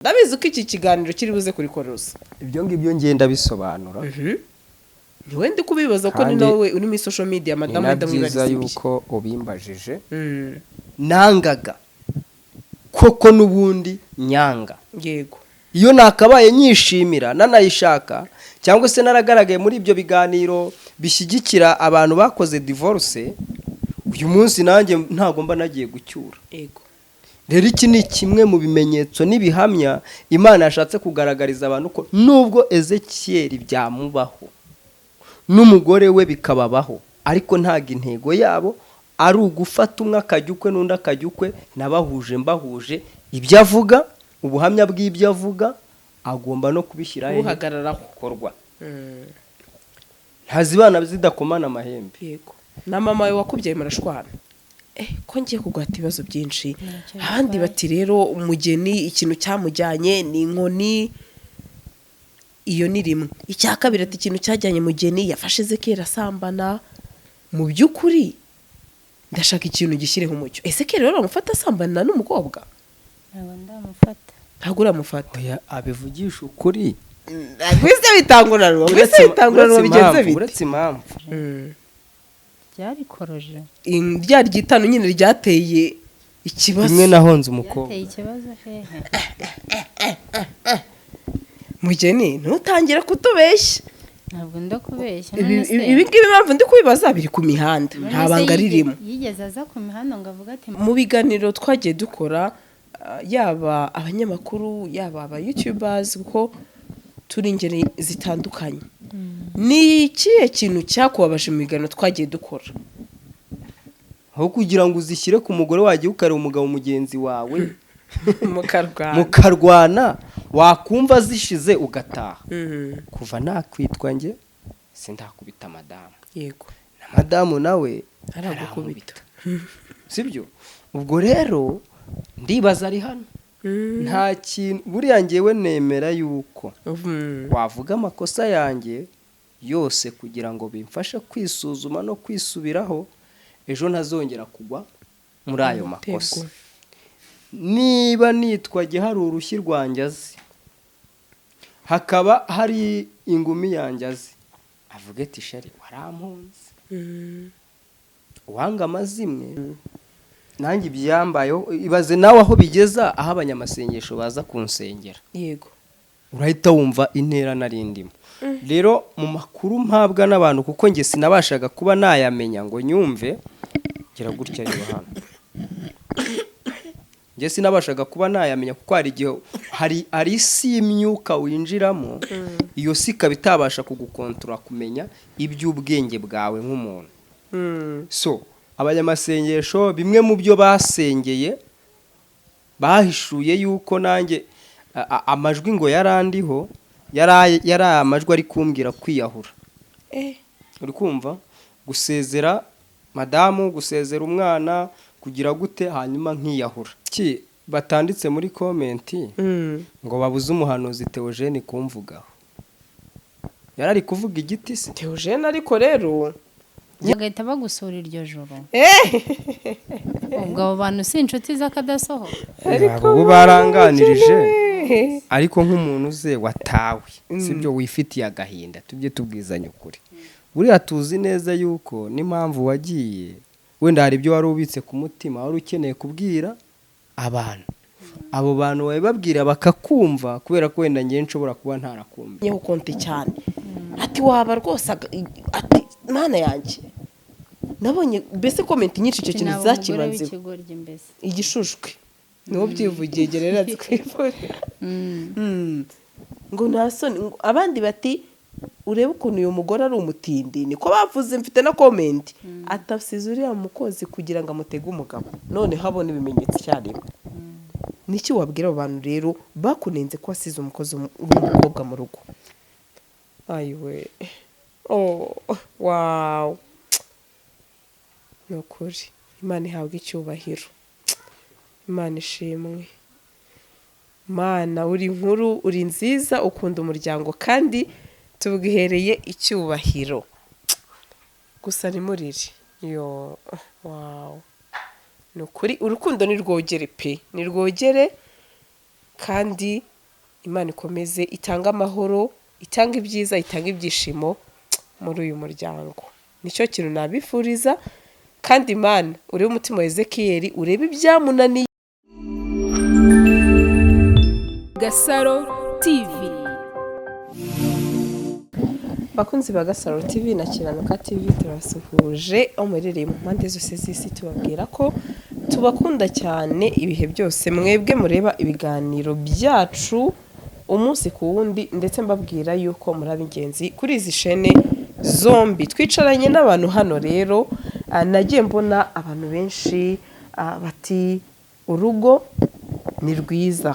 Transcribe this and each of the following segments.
Ndabizi ko iki kiganiro kiri buze kurikoroza. Ibyo ngibyo ngenda bisobanura. Niwe ndi kubibaza ko ni Kandi nawe uri muri social media. Ni Madamu na wenda byiza mwibariza ibye. yuko ubimbajije. Nangaga koko n'ubundi nyanga. Iyo nakabaye nyishimira nanayishaka, cyangwa se naragaragaye muri ibyo biganiro bishyigikira abantu bakoze divorce, uyu munsi nanjye ntabwo mba nagiye gucyura. Rero iki ni kimwe mu bimenyetso n'ibihamya Imana yashatse kugaragariza abantu ko nubwo Ezekiyeli byamubaho n'umugore we bikababaho, ariko ntabwo intego yabo ari ugufata umwe akajya ukwe n'undi akajya ukwe. Nabahuje, mbahuje ibyo avuga, ubuhamya bw'ibyo avuga agomba no kubishyira hehe? Uhagararaho. Bikorwa. Ntazibana zidakomana amahembe. Yego, na mama wawe wakubyaye murashwana. Ko ngiye kuguhata ibibazo byinshi. Ntacyo Abandi bitwaye. bati rero umugeni ikintu cyamujyanye ni inkoni. Iyo ni rimwe. Icya kabiri ati ikintu cyajyanye mugeni, yafashe Ezekiyeli asambana. Mu by'ukuri ndashaka ikintu gishyireho umucyo. Ezekiyeli rero bamufata asambana n'umukobwa? Ntabwo ndamufata. Ntabwo uramufata? Oya, abivugisha ukuri. Wese bitanguranwa, wese bitanguranwa. Uretse Bigenze impamvu, bite? uretse impamvu. Byarikoroje. Rya ryitanu nyine ryateye ikibazo. Rimwe nahonze umukobwa. Byateye ikibazo hehe? Mugeni, ntutangire kutubeshya. Ntabwo ndakubeshya. Ibi None se ibi ngibi impamvu ndi kubibaza, biri ku mihanda, none nta se banga ririmo. Yigeze aza ku mihanda ngo avuge ati Mu biganiro twagiye dukora, yaba abanyamakuru, yaba aba youtubers, kuko turi ingeri zitandukanye, ni ikihe kintu cyakubabaje mu biganiro twagiye dukora? Aho kugira ngo uzishyire ku mugore, wajya ukareba umugabo mugenzi wawe mukarwana. Mukarwana, wakumva zishize ugataha. Kuva nakwitwa njye sindakubita madamu. Na madamu nawe aragukubita. Sibyo? Ubwo rero ndibaza ari hano nta kintu. Buriya ngewe nemera yuko wavuga amakosa yanjye yose kugira ngo bimfashe kwisuzuma no kwisubiraho, ejo ntazongera kugwa muri ayo makosa. Niba nitwa hari urushyi rwanjye azi, hakaba hari ingumi yanjye azi, avuge ati: "Chérie, warampunze." Uwanga amazimwe nanjye ibyambayeho, ibaze nawe aho bigeza, aho abanyamasengesho baza kunsengera. Urahita wumva intera nari ndimo. Rero mu makuru mpabwa n'abantu, kuko njye sinabashaga kuba nayamenya ngo nyumve, gira gutya, reba hano, njye sinabashaga kuba nayamenya kuko hari igihe hari isi y'imyuka winjiramo, iyo si ikaba itabasha kugukontorora kumenya iby'ubwenge bwawe nk'umuntu. So abanyamasengesho bimwe mu byo basengeye bahishuye yuko nanjye amajwi ngo yarandiho, yari amajwi ari kumbwira kwiyahura. Uri kumva, gusezera madamu, gusezera umwana, kugira gute, hanyuma nkiyahura. Ki batanditse muri comment ngo babuze umuhanuzi Theogene kumvugaho? Yari ari kuvuga igiti se? Theogene ariko rero Bagahita bagusura iryo joro. Ubwo abo bantu si inshuti z'akadasohoka? Ntabwo bo baranganirije, ariko nk'umuntu uze watawe, sibyo, wifitiye agahinda, tujye tubwizanya ukuri. Buriya tuzi neza yuko n'impamvu wagiye, wenda hari ibyo wari ubitse ku mutima, wari ukeneye kubwira abantu. Abo bantu babibabwira bakakumva, kubera ko wenda ngewe nshobora kuba ntarakumva. Nyeho konti cyane ati waba rwose ati mana yanjye, nabonye mbese comment nyinshi icyo kintu Naba umugore zakibanzeho. w'ikigoryi mbese. Igishushwe niwo byivugiye gerera twivure. Ngo nta soni. Abandi bati urebe ukuntu uyu mugore ari umutindi. Niko bavuze, mfite na comment. Atasize uriya mukozi kugira ngo amutege umugabo, noneho abone ibimenyetso icyarimwe. Niki wabwira abo bantu rero bakunenze ko wasize umukozi w'umukobwa mu rugo? Ayiwe, oh wow, ni ukuri Imana ihabwa icyubahiro, Imana ishimwe. Mana, uri nkuru, uri nziza, ukunda umuryango kandi tubwihereye icyubahiro. Gusa ntimurire. Yo wow, ni ukuri urukundo ni rwogere pe, ni rwogere kandi. Imana ikomeze itange amahoro, itange ibyiza, itange ibyishimo muri uyu muryango. Nicyo kintu nabifuriza. Kandi Imana urebe umutima wa Ezekiyeli, urebe ibyamunaniye. Gasaro TV. Bakunzi ba Gasaro TV na Kiranuka TV, turabasuhuje aho muherereye mu mpande zose z'isi, tubabwira ko tubakunda cyane ibihe byose, mwebwe mureba ibiganiro byacu umunsi ku wundi, ndetse mbabwira yuko muri ab'ingenzi kuri izi shene zombi. Twicaranye n'abantu hano rero, nagiye mbona abantu benshi bati urugo ni rwiza.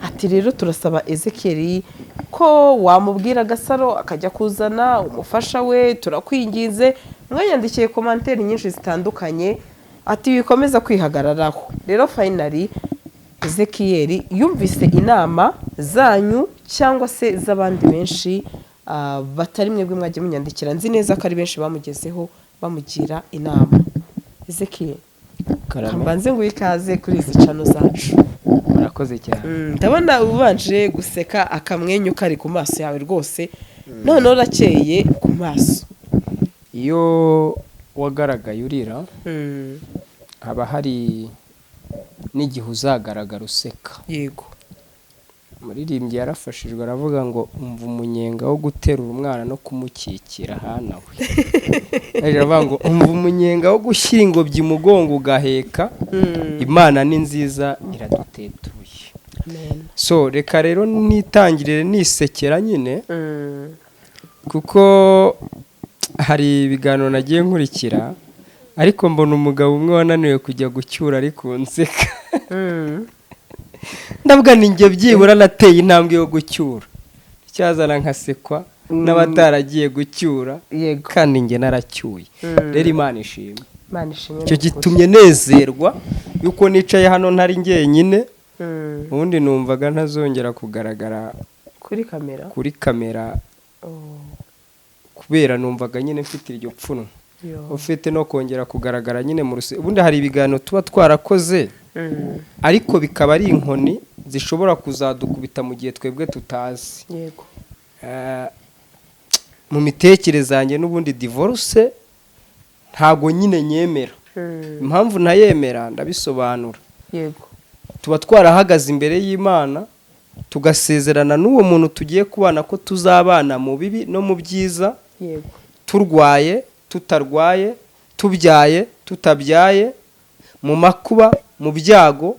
Ati rero turasaba Ezekiyeli ko wamubwira Gasaro akajya kuzana umufasha we, turakwinginze. Mwanyandikiye commentaire nyinshi zitandukanye, ati wikomeza kwihagararaho. Rero finally Ezekiyeli yumvise inama zanyu cyangwa se z'abandi benshi, batari mwebwe mwagiye munyandikira. Nzi neza ko ari benshi bamugezeho bamugira inama. Ezekiyeli, mbanze ngo ikaze kuri izi channel zacu. Murakoze cyane. Ndabona ubanje guseka, akamwenyu kari ku maso yawe rwose, noneho urakeye ku maso. Iyo wagaragaye urira, haba hari n'igihe uzagaragara useka. Umuririmbyi yarafashijwe, aravuga ngo umva umunyenga wo guterura umwana no kumukikira hana we. Aravuga ngo umva umunyenga wo gushyira ingobyi mugongo ugaheka. Imana ni nziza, iradutetuye. Amen. So reka rero nitangirire nisekera nyine, kuko hari ibiganiro nagiye nkurikira, ariko mbona umugabo umwe wananiwe kujya gucyura ari kunseka. Ndavuga ni njye byibura nateye intambwe yo gucyura, icyazana nkasekwa n'abataragiye gucyura, kandi njye naracyuye. Rero Imana ishimwe. Imana ishimwe. Icyo Ni ukuri. gitumye nezerwa yuko nicaye hano ntari njyenyine. Ubundi numvaga ntazongera kugaragara kuri kamera. Kuri kamera, Oh, kubera numvaga nyine mfite iryo pfunwe, yo. ufite no kongera kugaragara nyine mu ruse. Ubundi hari ibiganiro tuba twarakoze, ariko bikaba ari inkoni zishobora kuzadukubita mu gihe twebwe tutazi. Mu mitekerereze yanjye n'ubundi divorce ntago nyine nyemera. Impamvu ntayemera ndabisobanura. Tuba twarahagaze imbere y'Imana, tugasezerana n'uwo muntu tugiye kubana ko tuzabana mu bibi no mu byiza, turwaye, tutarwaye, tubyaye, tutabyaye, mu makuba, mu byago,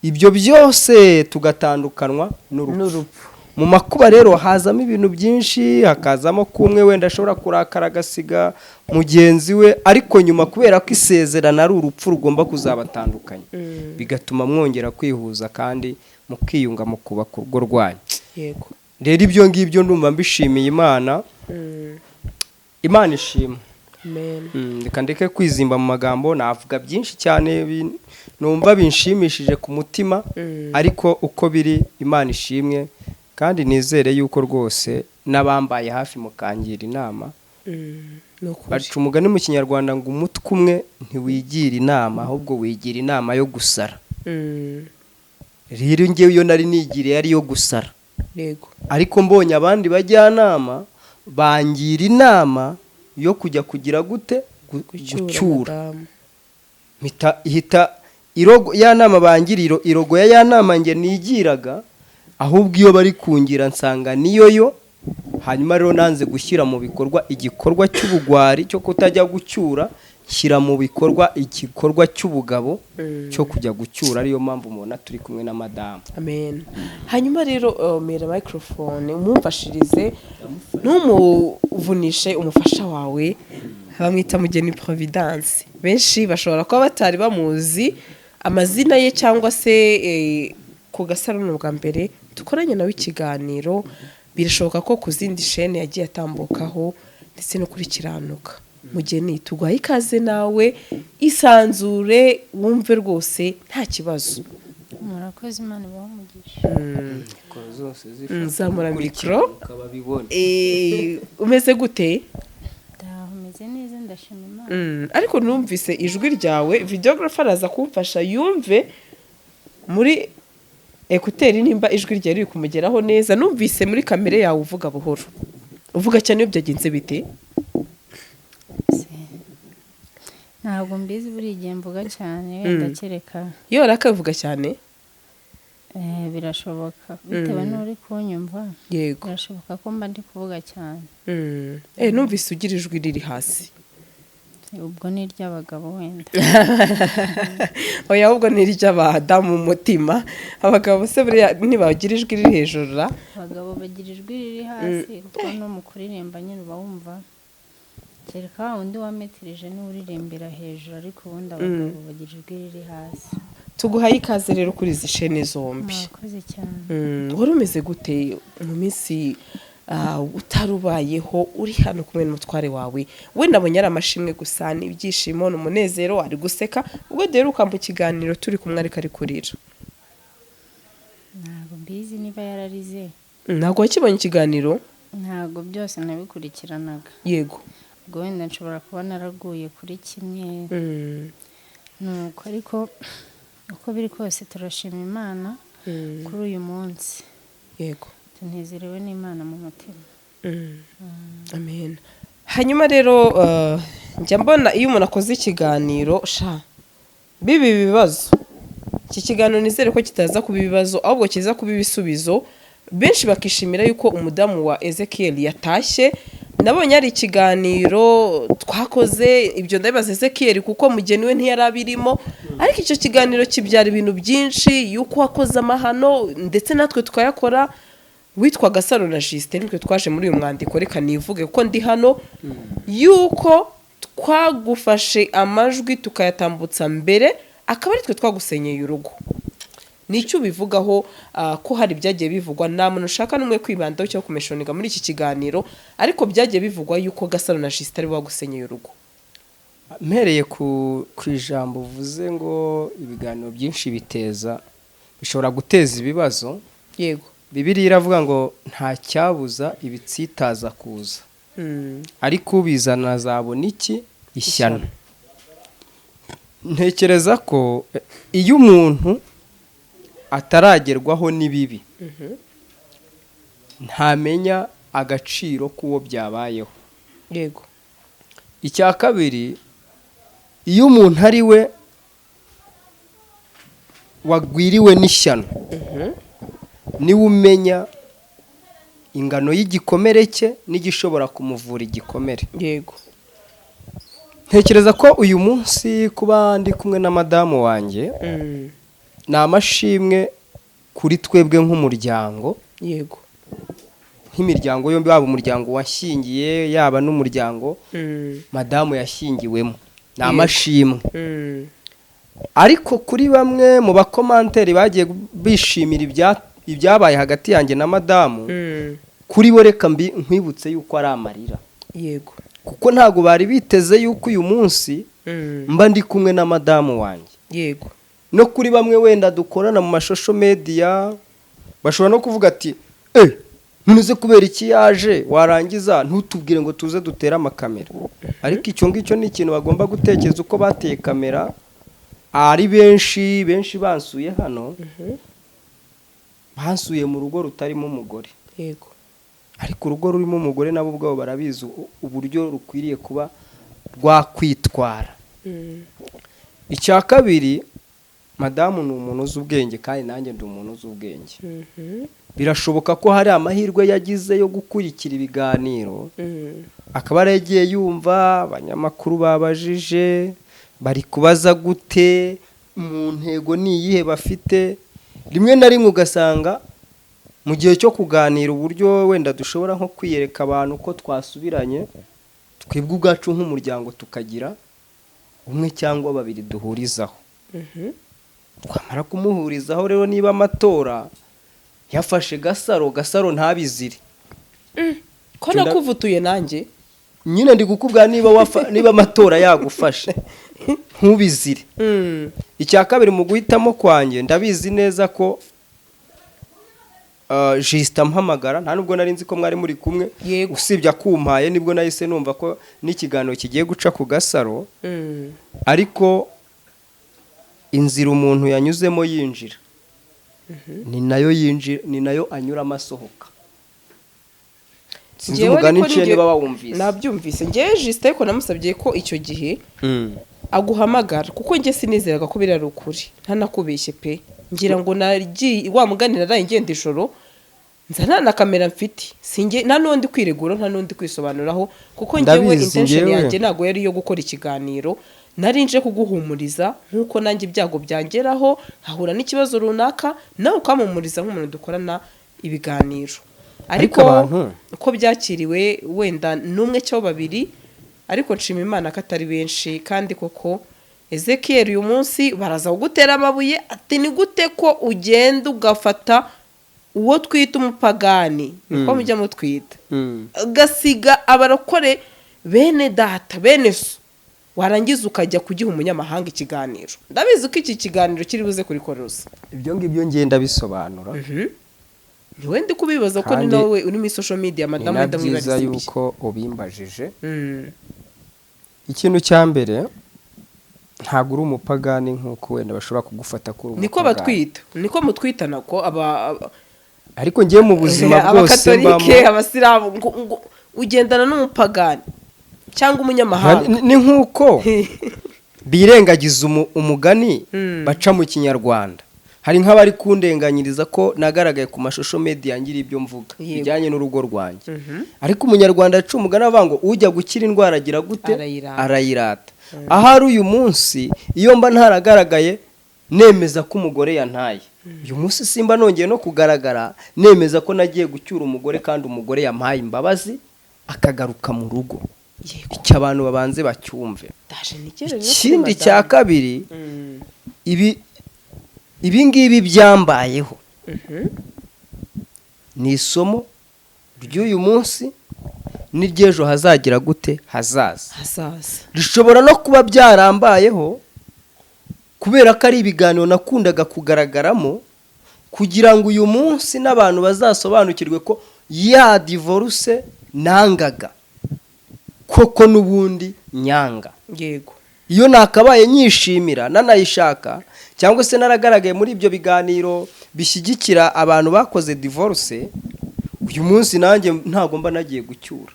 ibyo byose tugatandukanwa n'urupfu. N'urupfu. Mu makuba rero hazamo ibintu byinshi, hakazamo ko umwe wenda ashobora kurakara agasiga mugenzi we, ariko nyuma kubera ko isezerano ari urupfu rugomba kuzabatandukanya, bigatuma mwongera kwihuza kandi mukiyunga, mukubaka urugo rwanyu. Rero ibyo ngibyo ndumva mbishimiye Imana. Imana ishimwe. Amen. Reka ndeke kwizimba mu magambo, navuga byinshi cyane numva binshimishije ku mutima, ariko uko biri Imana ishimwe, kandi nizere yuko rwose n'abambaye hafi mukangira inama. Ni ukuri. Baca umugani mu Kinyarwanda ngo umutwe umwe ntiwigira inama, ahubwo wigira inama yo gusara. Rero ngewe iyo nari nigiriye ari iyo gusara, ariko mbonye abandi bajyanama bangira inama yo kujya kugira gute? Gucyura. Madamu. Mpita ihita irogo ya nama bangira irogo ya nama nge nigiraga, ahubwo iyo bari kungira nsanga niyo yo. Hanyuma rero nanze gushyira mu bikorwa igikorwa cy'ubugwari cyo kutajya gucyura, shyira mu bikorwa igikorwa cy'ubugabo cyo kujya gucyura, ariyo mpamvu mubona turi kumwe na madamu. Amen. Hanyuma rero mera microphone umumfashirize, ntumuvunishe umufasha wawe. Bamwita Mugeni Providence. Benshi bashobora kuba batari bamuzi amazina ye, cyangwa se ku Gasaro ni ubwa mbere dukoranye nawe ikiganiro. Birashoboka ko ku zindi shene yagiye atambukaho, ndetse no kuri Kiranuka. Mugeni, tuguhaye ikaze nawe, isanzure wumve rwose nta kibazo. Murakoze, Imana ibahe umugisha. Zamura mikoro. Umeze gute? Ndaho, umeze neza, ndashima Imana. Ariko numvise ijwi ryawe, videographer araza kumfasha yumve muri Écouteurs, nimba ijwi ryawe riri kumugeraho neza. Numvise muri kamere yawe uvuga buhoro, uvuga cyane, iyo byagenze bite? Ntabwo mbizi, buri gihe mvuga cyane wenda, kereka Iyo warakaye uvuga cyane? Birashoboka, bitewe n'uri kunyumva. Birashoboka ko mba ndi kuvuga cyane. Numvise ugira ijwi riri hasi. Ubwo ni iry'abagabo wenda. Oya, ahubwo ni iry'abadamu mu mutima. Abagabo se buriya ntibagira ijwi riri hejuru ra? Abagabo bagira ijwi riri hasi, kuko no mu kuririmba nyine uba wumva, kereka wa wundi wametirije niwe uririmbira hejuru, ariko ubundi abagabo bagira ijwi riri hasi. Tuguhaye ikaze rero kuri izi shene zombi. Murakoze cyane. Wari umeze gute mu minsi utarubayeho uri hano kumwe n'umutware wawe? We nabonye ari amashimwe gusa, ni ibyishimo, ni umunezero, ari guseka. Ubwo duheruka mu kiganiro turi kumwe ariko ari kurira. Ntabwo mbizi niba yararize. Ntabwo wakibonye ikiganiro? Ntabwo byose nabikurikiranaga. Ubwo wenda nshobora kuba naraguye kuri kimwe. Nuko ariko uko biri kose turashima Imana kuri uyu munsi. Tunezerewe n'Imana mu mutima. Amen. Hanyuma rero njya mbona iyo umuntu akoze ikiganiro sha biba ibibazo. Iki kiganiro nizere ko kitaza kuba ibibazo, ahubwo kiza kuba ibisubizo, benshi bakishimira yuko umudamu wa Ezekiel yatashye. Nabonye ari ikiganiro twakoze, ibyo ndabibaza Ezekiel kuko mugeni we ntiyari abirimo, ariko icyo kiganiro kibyara ibintu byinshi, yuko wakoze amahano ndetse natwe tukayakora. Witwa Gasaro na Justin, nitwe twaje muri uyu mwandiko, reka nivuge kuko ndi hano, yuko twagufashe amajwi tukayatambutsa mbere, akaba ari twe twagusenyeye urugo. Nicyo ubivugaho, ko hari ibyagiye bivugwa? Nta muntu ushaka n'umwe kwibandaho cyangwa kumeshoniga muri iki kiganiro, ariko byagiye bivugwa yuko Gasaro na Justin ari bo bagusenyeye urugo. Mpereye ku ijambo uvuze ngo ibiganiro byinshi biteza, bishobora guteza ibibazo. Bibiliya iravuga ngo nta cyabuza ibitsitaza kuza, ariko ubizana azabona iki? Ishyano. Ntekereza ko iyo umuntu ataragerwaho n'ibibi ntamenya agaciro k'uwo byabayeho. Icya kabiri, iyo umuntu ari we wagwiriwe n'ishyano, niwe umenya ingano y'igikomere cye n'igishobora kumuvura igikomere. Ntekereza ko uyu munsi kuba ndi kumwe na madamu wanjye ni amashimwe kuri twebwe nk'umuryango, nk'imiryango yombi, waba umuryango washyingiye, yaba n'umuryango madamu yashyingiwemo, ni amashimwe. Ariko kuri bamwe mu bacommentaires bagiye bishimira ibyabaye hagati yanjye na madamu, kuri bo reka mbi nkwibutse yuko ari amarira, kuko ntabwo bari biteze yuko uyu munsi mba ndi kumwe na madamu wanjye. No kuri bamwe wenda dukorana mu masocial media, bashobora no kuvuga ati: "Eh, none kubera iki yaje, warangiza ntutubwire ngo tuze dutere amakamera?" Ariko icyo ngicyo ni ikintu bagomba gutekereza, uko bateye kamera ari benshi, benshi bansuye hano, bansuye mu rugo rutarimo umugore. Ariko urugo rurimo umugore nabo ubwabo barabizi uburyo rukwiriye kuba rwakwitwara. Icya kabiri, madamu ni umuntu uzi ubwenge kandi nanjye ndi umuntu uzi ubwenge. Birashoboka ko hari amahirwe yagize yo gukurikira ibiganiro, akaba yaragiye yumva abanyamakuru babajije, bari kubaza gute, mu ntego ni iyihe bafite. Rimwe na rimwe ugasanga mu gihe cyo kuganira, uburyo wenda dushobora nko kwiyereka abantu ko twasubiranye, twebwe ubwacu nk'umuryango tukagira umwe cyangwa babiri duhurizaho. Twamara kumuhurizaho rero, niba amatora yafashe Gasaro, Gasaro ntabizire. Ko nakuvutuye nanjye? Nyine ndi kukubwira, niba amatora yagufashe ntubizire. Icya kabiri, mu guhitamo kwanjye ndabizi neza ko Justin ampamagara, nta nubwo nari nzi ko mwari muri kumwe. Usibye akumpaye nibwo nahise numva ko n'ikiganiro kigiye guca ku Gasaro. Ariko inzira umuntu yanyuzemo yinjira Ni nayo yinjira, ni nayo anyuramo asohoka. Sinzi umugani Njyewe ariko nciye niba wawumvise. Nabyumvise njyewe, Justin, ariko namusabye ko icyo gihe aguhamagara, kuko njye sinizeraga ko biri ari ukuri, ntanakubeshye pe. Ngira ngo nagiye wa mugani, naraye ngenda ijoro, nza nta na kamera mfite, sinjye nta n'undi kwiregura, nta n'undi kwisobanuraho, kuko njyewe Ndabizi, intention njyewe. yanjye ntabwo yari iyo gukora ikiganiro. Nari nje kuguhumuriza nk'uko nanjye ibyago byangeraho nkahura n'ikibazo runaka, nawe ukampumuriza nk'umuntu dukorana ibiganiro. Ariko Ariko uko byakiriwe, wenda n'umwe cyangwa babiri, ariko nshima Imana ko atari benshi. Kandi koko Ezekiel, uyu munsi baraza kugutera amabuye, ati ni gute ko ugenda ugafata uwo twita umupagani, niko mujya mutwita, ugasiga abarokore bene data, bene so, warangiza ukajya kugiha umunyamahanga ikiganiro? Ndabizi ko iki kiganiro kiri buze kurikoroza. Ibyo ngibyo ngenda bisobanura. Niwe ndi kubibaza, ko ni Kandi nawe uri muri social media. Ni Madamu, na wenda byiza mwibariza ibye. yuko ubimbajije. Ikintu cya mbere, ntabwo uri umupagani nk'uko wenda bashobora kugufata ko uri Niko umupagani. batwita, niko mutwitana ko Ariko ngiye mu buzima bwose mbamo. Abakatolike, abasilamu, ngo ugendana n'umupagani cyangwa umunyamahanga. Ni nk'uko birengagiza umugani baca mu Kinyarwanda. Hari nk'abari kundenganyiriza ko nagaragaye ku mashusho media ngira ibyo mvuga bijyanye n'urugo rwanjye, ariko Umunyarwanda aca umugani avuga ngo ujya gukira indwara agira gute? Arayirata. Arayirata. Ahari uyu munsi iyo mba ntaragaragaye nemeza ko umugore yantaye, uyu munsi simba nongeye no kugaragara nemeza ko nagiye gucyura umugore, kandi umugore yampaye imbabazi akagaruka mu rugo. Icyo abantu babanze bacyumve. Ndaje nigere rero kuri Ikindi madamu. cya kabiri, ibi ngibi byambayeho ni isomo ry'uyu munsi n'iry'ejo hazagira gute, hazaza. Hazaza. Rishobora no kuba byarambayeho kubera ko ari ibiganiro nakundaga kugaragaramo, kugira ngo uyu munsi n'abantu bazasobanukirwe ko ya divorce nangaga koko n'ubundi nyanga. Iyo nakabaye nyishimira, nanayishaka, cyangwa se naragaragaye muri ibyo biganiro bishyigikira abantu bakoze divorce, uyu munsi nanjye ntabwo mba nagiye gucyura.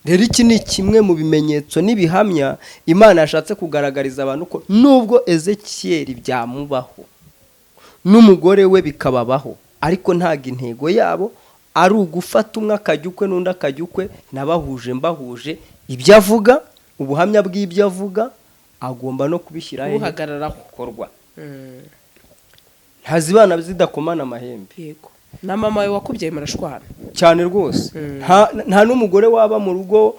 Rero iki ni kimwe mu bimenyetso n'ibihamya Imana yashatse kugaragariza abantu ko nubwo Ezekiyeli byamubaho n'umugore we bikababaho, ariko ntabwo intego yabo ari ugufata umwe akajya ukwe n'undi akajya ukwe. Nabahuje, mbahuje ibyo avuga, ubuhamya bw'ibyo avuga agomba no kubishyira hehe? Kubuhagararaho. Bikorwa. Ntazibana zidakomana amahembe. Yego, na mama wawe wakubyaye murashwana. Cyane rwose. Nta n'umugore waba mu rugo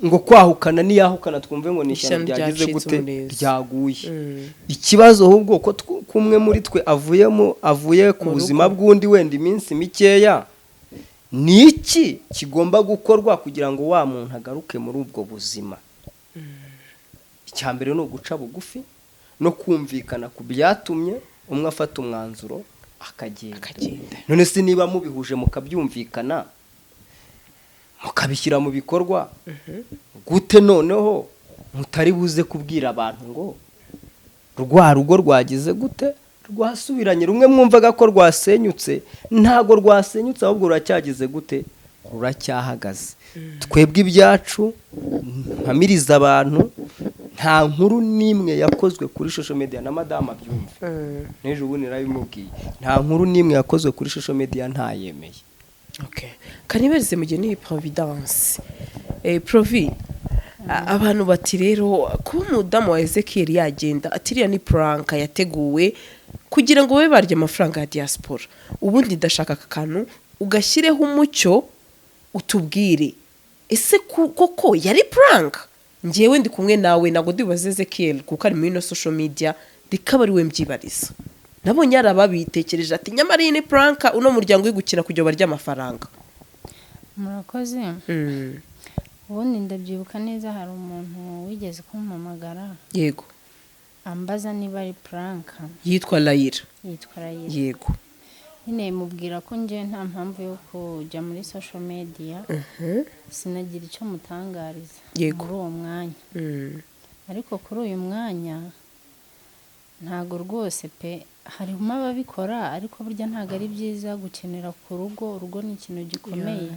ngo kwahukana niyahukana twumve ngo ni ishyano Ishyano ryagize ryacitse gute, umurizo. ryaguye. Ikibazo ahubwo ko kumwe muri twe avuyemo, avuye ku Mu rugo. buzima bw'undi wenda iminsi mikeya, ni iki kigomba gukorwa kugira ngo wa muntu agaruke muri ubwo buzima? Icya mbere ni uguca bugufi no kumvikana ku byatumye umwe afata umwanzuro akagenda. Akagenda. None se niba mubihuje, mukabyumvikana, mukabishyira mu bikorwa, gute noneho mutari buze kubwira abantu ngo rwa rugo rwagize gute, rwasubiranye? Rumwe mwumvaga ko rwasenyutse, ntabwo rwasenyutse, ahubwo ruracyagize gute, ruracyahagaze. Twebwe ibyacu, mpamiriza abantu, nta nkuru n'imwe yakozwe kuri social media, na madamu abyumve, n'ejo bundi narabimubwiye, nta nkuru n'imwe yakozwe kuri social media ntayemeye. Okay. Kanibarize mugeni Providence. Provi, abantu bati rero kuba umudamu wa Ezekiel yagenda, ati iriya ni prank yateguwe kugira ngo babe barya amafaranga ya diaspora. Ubundi ndashaka aka kantu ugashyireho umucyo, utubwire ese koko yari prank? Njyewe ndi kumwe nawe, ntabwo ndibubaze Ezekiel kuko ari muri ino social media, rikaba ari we mbyibariza. Nabonye hari ababitekereje ati nyamara iyi ni prank, uno muryango uri gukina kugira ngo barye amafaranga. Murakoze. Ubundi ndabyibuka neza, hari umuntu wigeze kumpamagara ambaza niba ari prank. Yitwa Layira. Yitwa Rayira. Nyine mubwira ko njye nta mpamvu yo kujya muri social media, sinagira icyo mutangariza muri uwo mwanya. Ariko kuri uyu mwanya Ntabwo rwose pe, harimo ababikora, ariko burya ntabwo ari byiza gukinira ku rugo. Urugo ni ikintu gikomeye,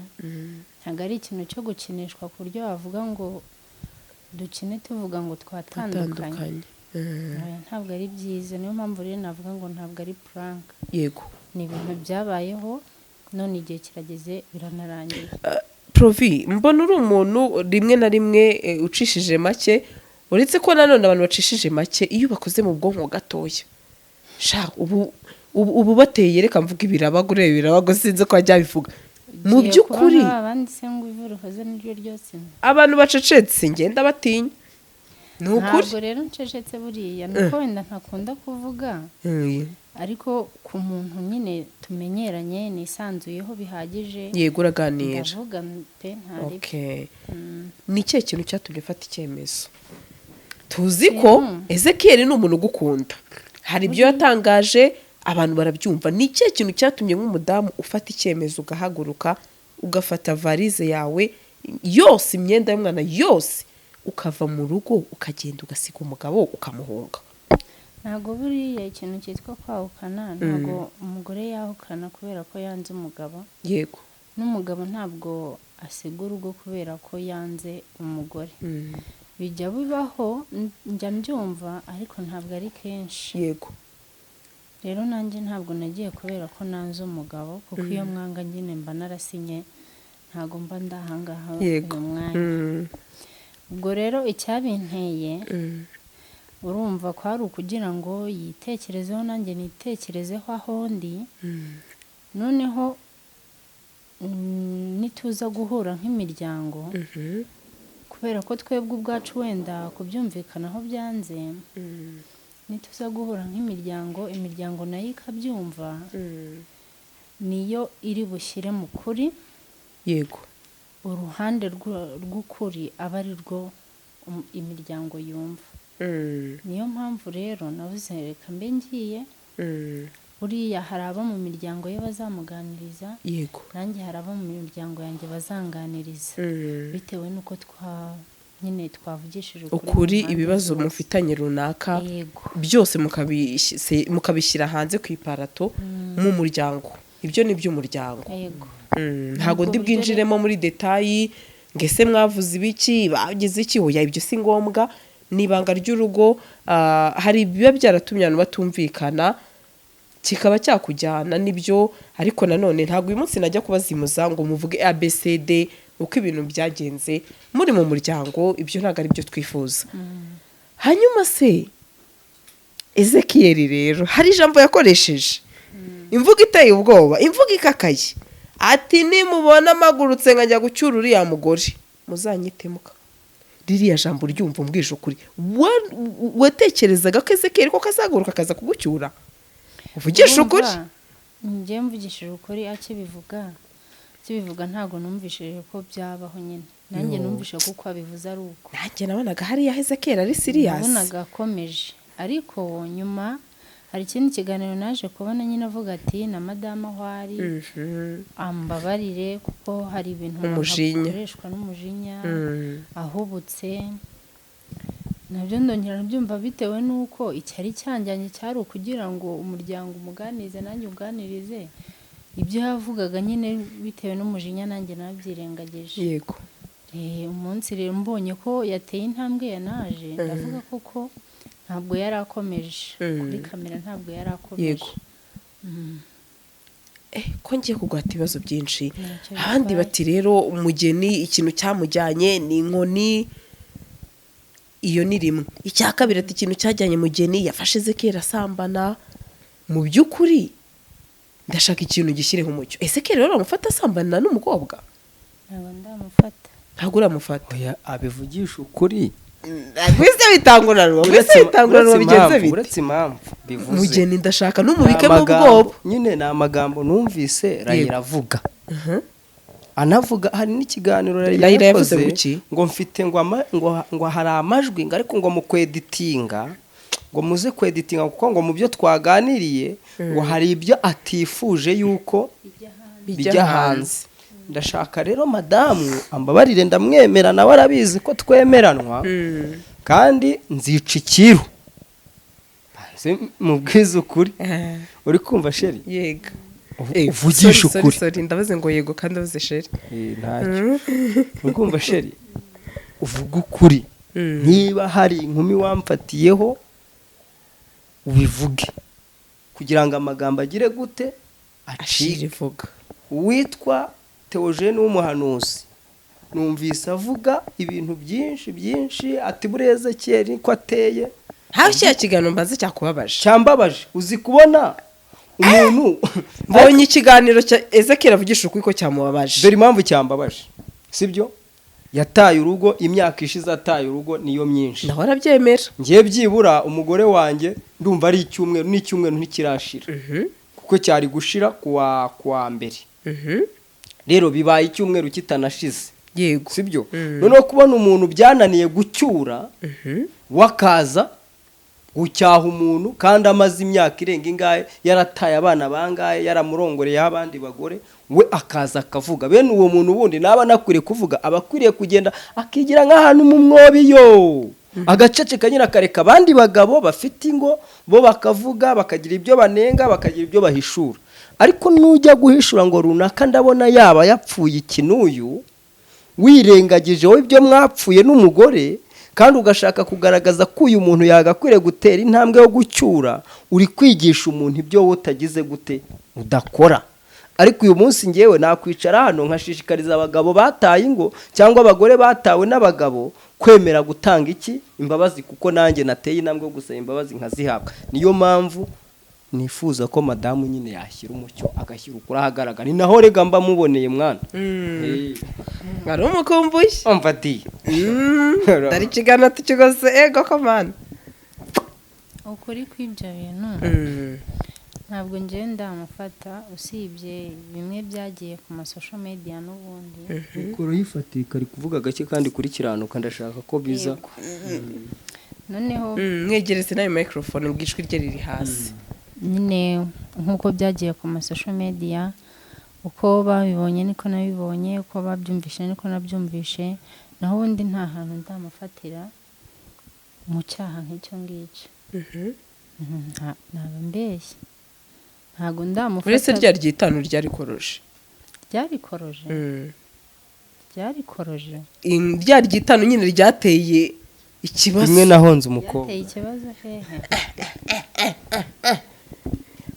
ntabwo ari ikintu cyo gukinishwa ku buryo wavuga ngo dukine tuvuga ngo twatandukanye. Atandukanye. Oya, ntabwo ari byiza. Niyo mpamvu rero navuga ngo ntabwo ari prank. Ni ibintu byabayeho, none igihe kirageze biranarangiye. Provi, mbona uri umuntu rimwe na rimwe ucishije make, uretse ko nanone abantu bacishije make iyo bakoze mu bwonko gatoya sha ubu bateye, reka mvuga ibirabago, ureba ibirabago, sinzi ko wajya bivuga mu Ugiye by'ukuri. kubona abandi se ngo ivu rihoze niryo ryose. Abantu bacecetse ngenda batinya, ni ukuri. Ntabwo rero ncecetse, buriya ni uko wenda ntakunda kuvuga, ariko ku muntu nyine tumenyeranye nisanzuyeho bihagije, Yego, uraganira. ndavuga pe, ntari. Okay. Ni ikihe kintu cyatumye ufata icyemezo? Tuzi ko Ezekiel ni umuntu ugukunda, hari ibyo yatangaje abantu barabyumva. Ni ikihe kintu cyatumye nk'umudamu ufata icyemezo, ugahaguruka, ugafata valise yawe yose, imyenda y'umwana yose, ukava mu rugo, ukagenda, ugasiga umugabo, ukamuhunga? Ntabwo buriya ikintu cyitwa kwahukana, ntabwo umugore yahukana kubera ko yanze umugabo, n'umugabo ntabwo asiga urugo kubera ko yanze umugore. Bijya bibaho, njya mbyumva, ariko ntabwo ari kenshi. Rero nanjye ntabwo nagiye kubera ko nanze umugabo, kuko iyo mwanga nyine mba narasinye, ntabwo mba ndahangaha uyu mwanya. Ubwo rero icyabinteye, urumva ko ari ukugira ngo yitekerezeho, nanjye nitekerezeho aho ndi. Noneho nituza guhura nk'imiryango, kubera ko twebwe ubwacu wenda kubyumvikanaho byanze, nituza guhura nk'imiryango, imiryango nayo ikabyumva, niyo iri bushyire mu kuri. Uruhande rw'ukuri aba ari rwo imiryango yumva. Niyo mpamvu rero navuze reka mbe ngiye. Buriya hari abo mu miryango ye bazamuganiriza, nanjye hari abo mu miryango yanjye bazanganiriza, bitewe n'uko twa nyine twavugishije mu ukuri mpande ibibazo zose. mufitanye runaka, byose mukabishyira hanze ku iparato mu muryango. Ibyo ni iby'umuryango. Ntabwo Ubwo ndi buryo bwinjiremo muri détails ngo ese mwavuze ibiki, bagize iki. Oya, ibyo si ngombwa, ni ibanga ry'urugo. Hari ibiba byaratumye abantu batumvikana kikaba cyakujyana n'ibyo, ariko nanone ntabwo uyu munsi najya kubazimuza ngo muvuge ABCD uko ibintu byagenze muri mu muryango. Ibyo ntabwo ari byo twifuza. Hanyuma se Ezekiel rero hari ijambo yakoresheje, imvugo iteye ubwoba, imvugo ikakaye, ati nimubona mpagurutse nkajya gucyura uriya mugore muzanyitemuka. Ririya jambo ryumva, umbwije ukuri, watekerezaga ko Ezekiel ko kazaguruka akaza kugucyura? Uvugisha ukuri. Urumva, njye mvugishije ukuri, akibivuga ntabwo numvishije ko byabaho nyine. Nanjye Yo. numvise ko uko abivuze ari uko. Nanjye nabonaga hariya Ezekiel ari serious. Nabonaga akomeje, ariko nyuma hari ikindi kiganiro naje kubona nyine avuga ati na madamu aho ari ambabarire, kuko hari ibintu umuntu Umujinya. akoreshwa n'umujinya, ahubutse. Nabyo ndongera ndabyumva, bitewe n'uko icyari cyanjyanye cyari ukugira ngo umuryango umuganirize, nanjye uganirize. Ibyo yavugaga nyine bitewe n'umujinya nanjye nabyirengagije. Umunsi rero mbonye ko yateye intambwe yanaje, ndavuga koko ntabwo yari akomeje kuri kamera, ntabwo yari akomeje. Ko ngiye kuguhata ibibazo byinshi. Ntacyo Abandi bitwaye. bati rero umugeni ikintu cyamujyanye ni inkoni. Iyo ni rimwe. Icya kabiri ati ikintu cyajyanye mugeni, yafashe Ezekiel asambana. Mu by'ukuri ndashaka ikintu gishyireho umucyo. Ezekiel rero bamufata asambana n'umukobwa? Ntabwo ndamufata. Ntabwo uramufata? Oya, abivugisha ukuri. Wese bitanguranwa, wese bitanguranwa, Uretse bigenze impamvu, bite? Uretse impamvu bivuze. Mugeni ndashaka Ni numubikemo amagambo- ubwoba. Nyine ni amagambo numvise Rayira avuga, anavuga hari n'ikiganiro Rayira Rayira yavuze yakoze, ngo iki? ngo mfite ngo hari amajwi, ngo ariko ngo mu kweditinga, ngo muze kweditinga, kuko ngo mu byo twaganiriye ngo hari ibyo atifuje yuko bijya hanze. Ndashaka rero madamu ambabarire, ndamwemera, nawe arabizi ko twemeranwa, kandi nzica ikiru. Mubwize ukuri. Uri kumva, chérie? Yego. Uvugisha Sorry, ukuri. Sorry, ndavuze ngo yego kandi ndavuze chérie. Ntacyo. Uri kumva, chérie? Uvuga ukuri. Niba hari inkumi wamfatiyeho, ubivuge kugira ngo amagambo agire gute? Ashira. Acike. Ivuga. Uwitwa Theogene w'umuhanuzi, numvise avuga ibintu byinshi byinshi, ati buriya Ezekiyeli ko ateye. Hafi kiriya kiganiro mbaze cyakubabaje? Cyambabaje. Uzi kubona umuntu Mbonye ikiganiro cya Ezekiel avugisha ukuri ko cyamubabaje. Dore impamvu cyambabaje, sibyo? Yataye urugo, imyaka ishize ataye urugo niyo myinshi. Nawe arabyemera. Ngiye byibura umugore wanjye ndumva ari icyumweru, n'icyumweru ntikirashira, kuko cyari gushira kuwa mbere. Rero bibaye icyumweru kitanashize. Sibyo? Noneho kubona umuntu byananiye gucyura, wakaza gucyaha umuntu kandi amaze imyaka irenga ingahe yarataye abana bangahe, yaramurongoreyeho abandi bagore, we akaza akavuga bene uwo muntu, ubundi naba anakwiriye kuvuga, aba akwiriye kugenda akigira nk'ahantu mu mwobiyo, agaceceka nyine, akareka abandi bagabo bafite ingo bo bakavuga, bakagira ibyo banenga, bakagira ibyo bahishura. Ariko nujya guhishura ngo runaka ndabona yaba yapfuye iki n'uyu, wirengagije wowe ibyo mwapfuye n'umugore, kandi ugashaka kugaragaza ko uyu muntu yagakwiriye gutera intambwe yo gucyura, uri kwigisha umuntu ibyo wowe utagize gute, udakora. Ariko uyu munsi ngewe nakwicara hano nkashishikariza abagabo bataye ingo cyangwa abagore batawe n'abagabo kwemera gutanga iki? Imbabazi, kuko nanjye nateye intambwe yo gusaba imbabazi nkazihabwa. Niyo mpamvu nifuza ko madamu nyine yashyira umucyo, agashyira ukuri ahagaragara. Ni naho rega mba muboneye mwana. Wari umukumbuye. Umva di. Dore ikiganiro tukigose, ego komana. Ukuri kw'ibyo bintu, ntabwo njyewe ndamufata, usibye bimwe byagiye ku ma social media n'ubundi. Mikoro yifatika, ari kuvuga gake kandi kuri kiranuka, ndashaka ko biza. Yego. Noneho Mwegereze nawe microphone ngo ijwi rye riri hasi. Nyine nk'uko byagiye ku ma social media, uko babibonye niko nabibonye, uko babyumvishe niko nabyumvishe. Naho ubundi nta hantu ndamufatira mu cyaha nk'icyo ngicyo. Ntabwo mbeshya, ntabwo ndamufata. Uretse rya ryitanu ryarikoroje. Ryarikoroje, ryarikoroje. Rya ryitanu nyine ryateye ikibazo. Rimwe nahonze umukobwa. Ryateye ikibazo hehe?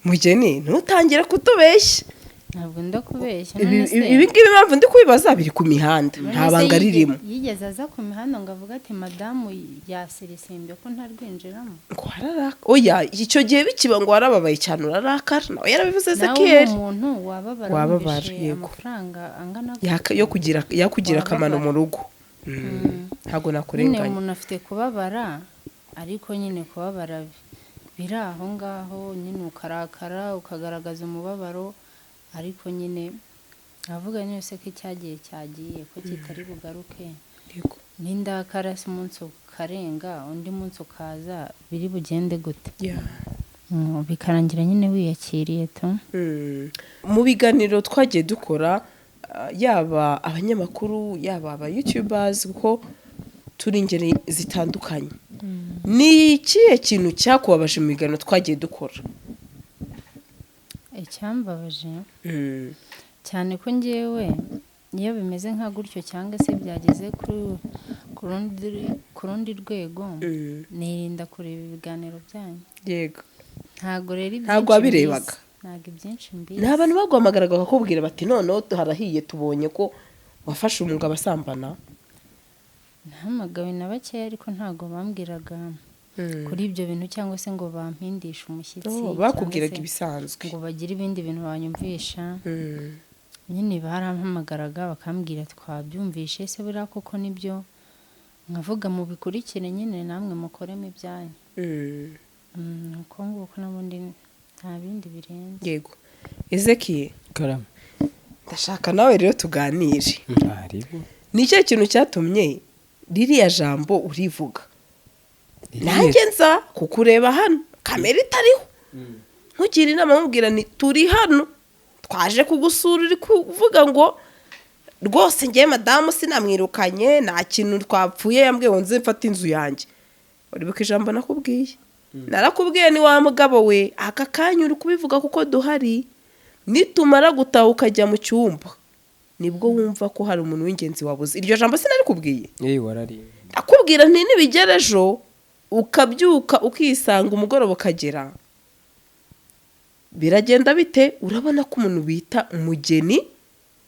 Mugeni, ntutangire kutubeshya. Ntabwo ndakubeshya. Ibi None se ibi ngibi impamvu ndi kubibaza, biri ku mihanda, none nta se banga ririmo. Yigeze aza ku mihanda ngo avuge ati madamu yasirisimbye ko ntarwinjiramo? Ngo wararaka? Oya, icyo gihe bikiba ngo warababaye cyane, urarakara, nawe yarabivuze. Nawe Ezekiyeli. Umuntu wababara. Wababara, wumvishe amafaranga angana Yaka- yo kugira yakugira akamaro Wababara. mu rugo. Ntabwo Nyine nakurenganya. umuntu afite kubabara, ariko nyine kubabara biri aho ngaho nyine, ukarakara, ukagaragaza umubabaro, ariko nyine avuga nyine ko icyagiye cyagiye, ko kitari bugaruke. N'indakara se, umunsi ukarenga, undi munsi ukaza, biri bugende gute? Bikarangira nyine wiyakiriye tu. Mu biganiro twagiye dukora, yaba abanyamakuru, yaba aba youtubers, kuko turi ingeri zitandukanye, ni ikihe kintu cyakubabaje mu biganiro twagiye dukora? Icyambabaje cyane, ko ngewe iyo bimeze nka gutyo cyangwa se byageze ku rundi rwego, nirinda kureba ibiganiro byanyu. Ntabwo rero ibyinshi Ntabwo wabirebaga? mbizi. Ntabwo ibyinshi mbizi. Ni abantu baguhamagaraga bakakubwira bati noneho harahiye, tubonye ko wafashe umugabo asambana. Nahamagawe na bakeya, ariko ntabwo bambwiraga kuri ibyo bintu cyangwa se ngo bampindishe umushyitsi, Oh, cyangwa bakubwiraga se ibisanzwe. ngo bagire ibindi bintu banyumvisha. Nyine barampamagaraga bakambwira twabyumvishe, se buriya koko nibyo? Nkavuga mubikurikire nyine, namwe mukoremo ibyanyu. Uko nguko, n'ubundi nta bindi birenze. Yego. Ezekiye, Karame. ndashaka nawe rero tuganire. Ntaribo. Ni ikihe kintu cyatumye ririya jambo urivuga, nanjye nza kukureba hano kamera itariho, nkugira inama, nkubwira ni turi hano twaje kugusura, uri kuvuga ngo rwose ngewe madamu sinamwirukanye, nta kintu twapfuye, yambwiye ngo nze mfate inzu yanjye? Uribuka ijambo nakubwiye? Narakubwiye ni wa mugabo we, aka kanya uri kubivuga kuko duhari, nitumara gutaha ukajya mu cyumba nibwo wumva ko hari umuntu w'ingenzi wabuze. Iryo jambo sinarikubwiye? Akubwira nti nibigera ejo ukabyuka ukisanga umugoroba ukagera, biragenda bite? Urabona ko umuntu bita Umugeni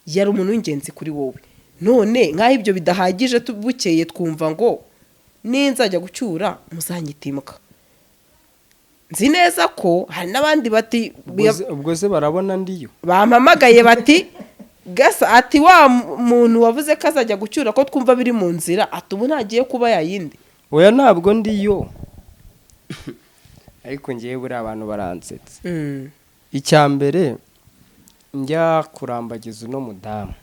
yari umuntu w'ingenzi kuri wowe. None nk'aho ibyo bidahagije, bukeye twumva ngo ninzajya gucyura muzanyitimuka. Nzi neza ko hari n'abandi bati Ubwo se barabona ndiyo. Bampamagaye bati gasa ati wa muntu wavuze ko azajya gucyura, ko twumva biri mu nzira, ati ubu ntagiye kuba yayindi. Oya, ntabwo ndiyo, ariko ngewe buriya abantu baransetsa. Icya mbere, njya kurambagiza uno mudamu,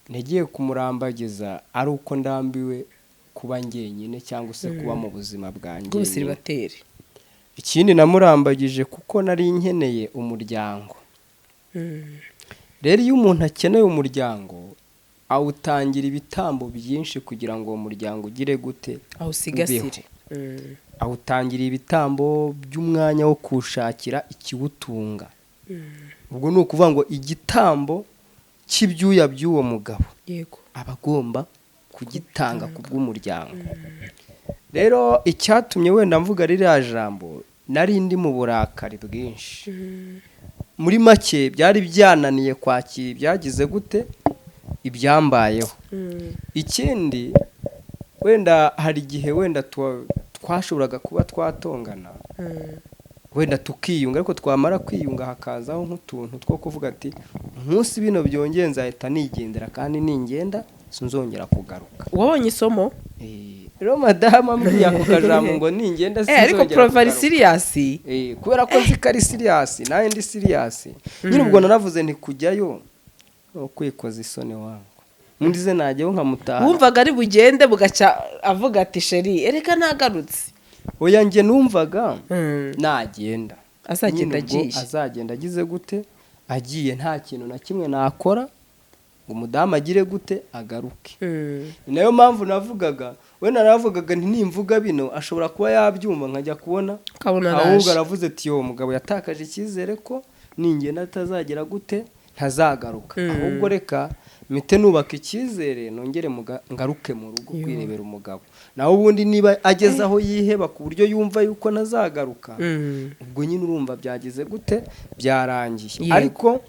nagiye kumurambagiza ari uko ndambiwe kuba njyenyine cyangwa se kuba mu buzima bwanjye. Bw'ubusiribateri. Ikindi, namurambagije kuko nari nkeneye umuryango. Rero iyo umuntu akeneye umuryango, awutangira ibitambo byinshi kugira ngo uwo muryango ugire gute? Awusigasire. Awutangira ibitambo by'umwanya wo kuwushakira ikiwutunga. Ubwo ni ukuvuga ngo igitambo cy'ibyuya by'uwo mugabo aba agomba kugitanga ku bw'umuryango. Rero icyatumye wenda mvuga ririya jambo, nari ndi mu burakari bwinshi. Muri make, byari byananiye kwakira ibyagize gute, ibyambayeho. Ikindi, wenda hari igihe wenda twashoboraga kuba twatongana, wenda tukiyunga, ariko twamara kwiyunga hakazaho nk'utuntu two kuvuga ati umunsi bino byongeye nzahita nigendera, kandi ningenda sinzongera kugaruka. Wabonye isomo. Rero madamu ambwiye ako kajambo ngo ningenda Ariko sinzongera Prof ari kugaruka. serious. Kubera ko nzi ko ari serious, nawe ndi serious nyine. Ubwo naravuze nti kujyayo ni ukwikoza isoni wangu, undi ze najyayo nkamutaha. Wumvaga ari bugende bugacya avuga ati chéri, ereka nagarutse. Oya, njye numvaga nagenda Azagenda nyine ubwo agiye. Azagenda agize gute? Agiye nta kintu na kimwe nakora ngo umudamu agire gute? Agaruke. Ni nayo mpamvu navugaga, we naravugaga nti nimvuga bino ashobora kuba yabyumva, nkajya kubona Ukabona ahubwo araje. aravuze ati yo mugabo yatakaje icyizere ko ningenda atazagera gute? Ntazagaruka. Ahubwo reka mpite nubaka icyizere, nongere ngaruke mu rugo kwirebera umugabo. Naho ubundi niba ageze aho yiheba ku buryo yumva yuko ntazagaruka, ubwo nyine urumva byagize gute? Byarangiye. Ariko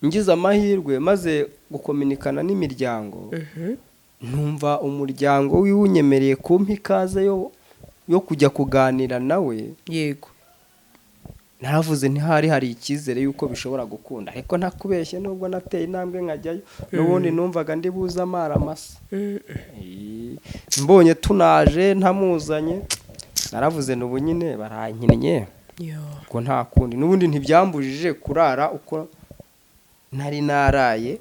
ngize amahirwe, maze gukominikana n'imiryango, numva umuryango wiwe unyemereye kumpa ikaze yo kujya kuganira nawe. Naravuze ntihari hari icyizere yuko bishobora gukunda, ariko ntakubeshye, nubwo nateye intambwe nkajyayo, n'ubundi numvaga ndi buze amara amasa. Mbonye tunaje ntamuzanye, naravuze n'ubu nyine barankinnye. Ubwo nta kundi, n'ubundi ntibyambujije kurara uko nari naraye.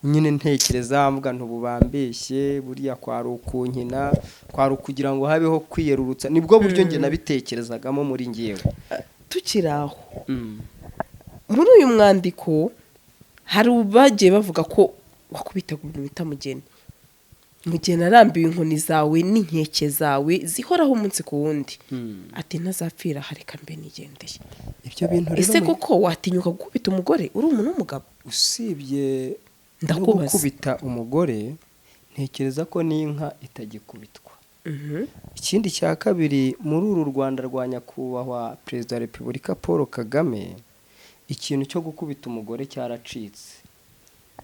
Nyine ntekereza mvuga ntubu bambeshye, buriya kwari ukunkina, kwari ukugira ngo habeho kwiyerurutsa. Nibwo buryo njye nabitekerezagamo muri ngewe. Tukiri aho, muri uyu mwandiko hari bagiye bavuga ko wakubitaga umuntu bita Mugeni. Mugeni arambiwe inkoni zawe n'inkeke zawe zihoraho umunsi ku wundi, ati ntazapfira hareka mbe nigendeye. Ibyo bintu rero Ese koko watinyuka gukubita umugore uri umuntu w'umugabo? Usibye no Ndakubaza. gukubita umugore, ntekereza ko n'inka itagikubitwa. Ikindi cya kabiri, muri uru Rwanda rwa nyakubahwa Perezida wa Repubulika Paul Kagame, ikintu cyo gukubita umugore cyaracitse.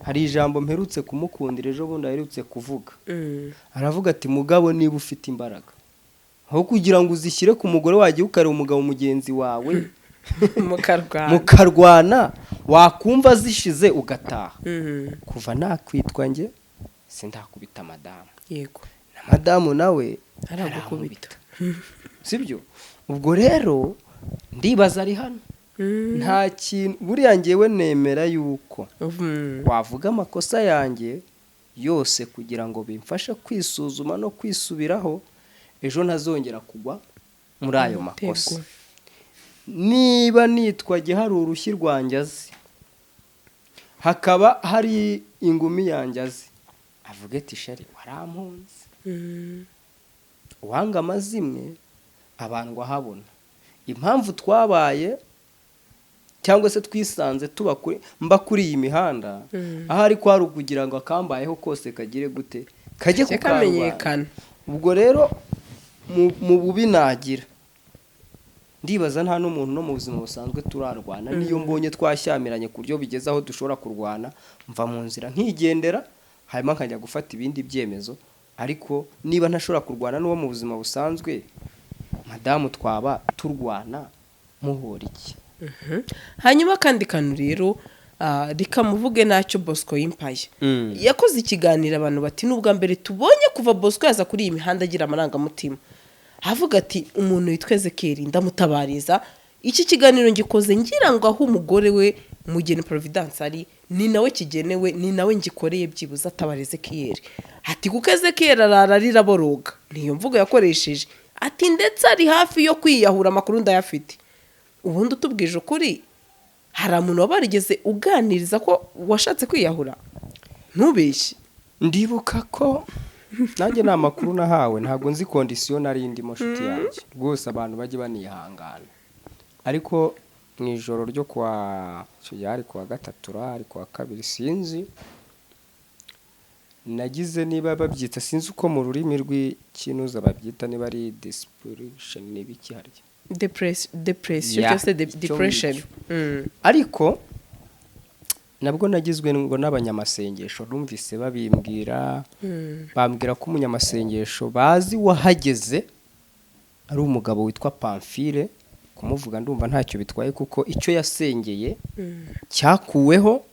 Hari ijambo mperutse kumukundira, ejo bundi aherutse kuvuga, aravuga ati mugabo, niba ufite imbaraga, aho kugira ngo uzishyire ku mugore wagiye ukareba umugabo mugenzi wawe Mukarwana. mukarwana, wakumva zishize ugataha. Kuva nakwitwa njye, sindakubita madamu. Na madamu nawe Aragukubita. Sibyo? Ubwo rero ndibaza ari hano nta kintu. Buriya ngewe nemera yuko wavuga amakosa yanjye yose kugira ngo bimfashe kwisuzuma no kwisubiraho, ejo ntazongera kugwa muri ayo makosa. Umutego. Niba nitwa hari urushyi rwanjye azi, hakaba hari ingumi yanjye azi, avuge ati chéri, warampunze. Uwanga amazimwe abandwa ahabona. Impamvu twabaye cyangwa se twisanze tuba kuri mba kuri iyi mihanda, ahari kwari ukugira ngo akambayeho kose kagire gute, kajye Kajye ku karubanda. Kamenyekana. Ubwo rero mu bubi nagira, ndibaza nta n'umuntu no mu buzima busanzwe turarwana. Niyo mbonye twashyamiranye ku buryo bigeze aho dushobora kurwana, mva mu nzira nkigendera, hanyuma nkajya gufata ibindi byemezo. Ariko niba ntashobora kurwana n'uwo mu buzima busanzwe, madamu twaba turwana muhora iki? Hanyuma akandi kantu rero, rikamuvuge ntacyo. Bosco Yimpaye yakoze ikiganiro, abantu bati ni ubwa mbere tubonye kuva Bosco yaza kuri iyi mihanda agira amarangamutima, avuga ati umuntu witwa Ezekeri ndamutabariza. Iki kiganiro ngikoze ngira ngo aho umugore we Mugeni Providence ari, ni nawe kigenewe, ni nawe ngikoreye, byibuze atabara Ezekiyeri. Ati kuko Ezekiyeri arara arira aboroga, niyo mvugo yakoresheje. Ati ndetse ari hafi yo kwiyahura, amakuru ndayafite. Ubundi utubwije ukuri, hari umuntu waba warigeze uganiriza ko washatse kwiyahura? Ntubeshye. Ndibuka ko nanjye ni amakuru nahawe, ntabwo nzi condition nari ndimo, nshuti yanjye. Rwose abantu bajye banihangana. Ariko mu ijoro ryo kuwa, icyo gihe hari kuwa gatatu, hari kuwa kabiri, sinzi, nagize, niba babyita, sinzi uko mu rurimi rw'ikinuza babyita, niba ari desperation n'ibiki harya. Depression Ya, cyangwa se icyo depression. ngicyo. Ariko nabwo nagizwe ngo n'abanyamasengesho, numvise babimbwira, bambwira ko umunyamasengesho bazi wahageze ari umugabo witwa Pamphile. Kumuvuga ndumva ntacyo bitwaye, kuko icyo yasengeye cyakuweho,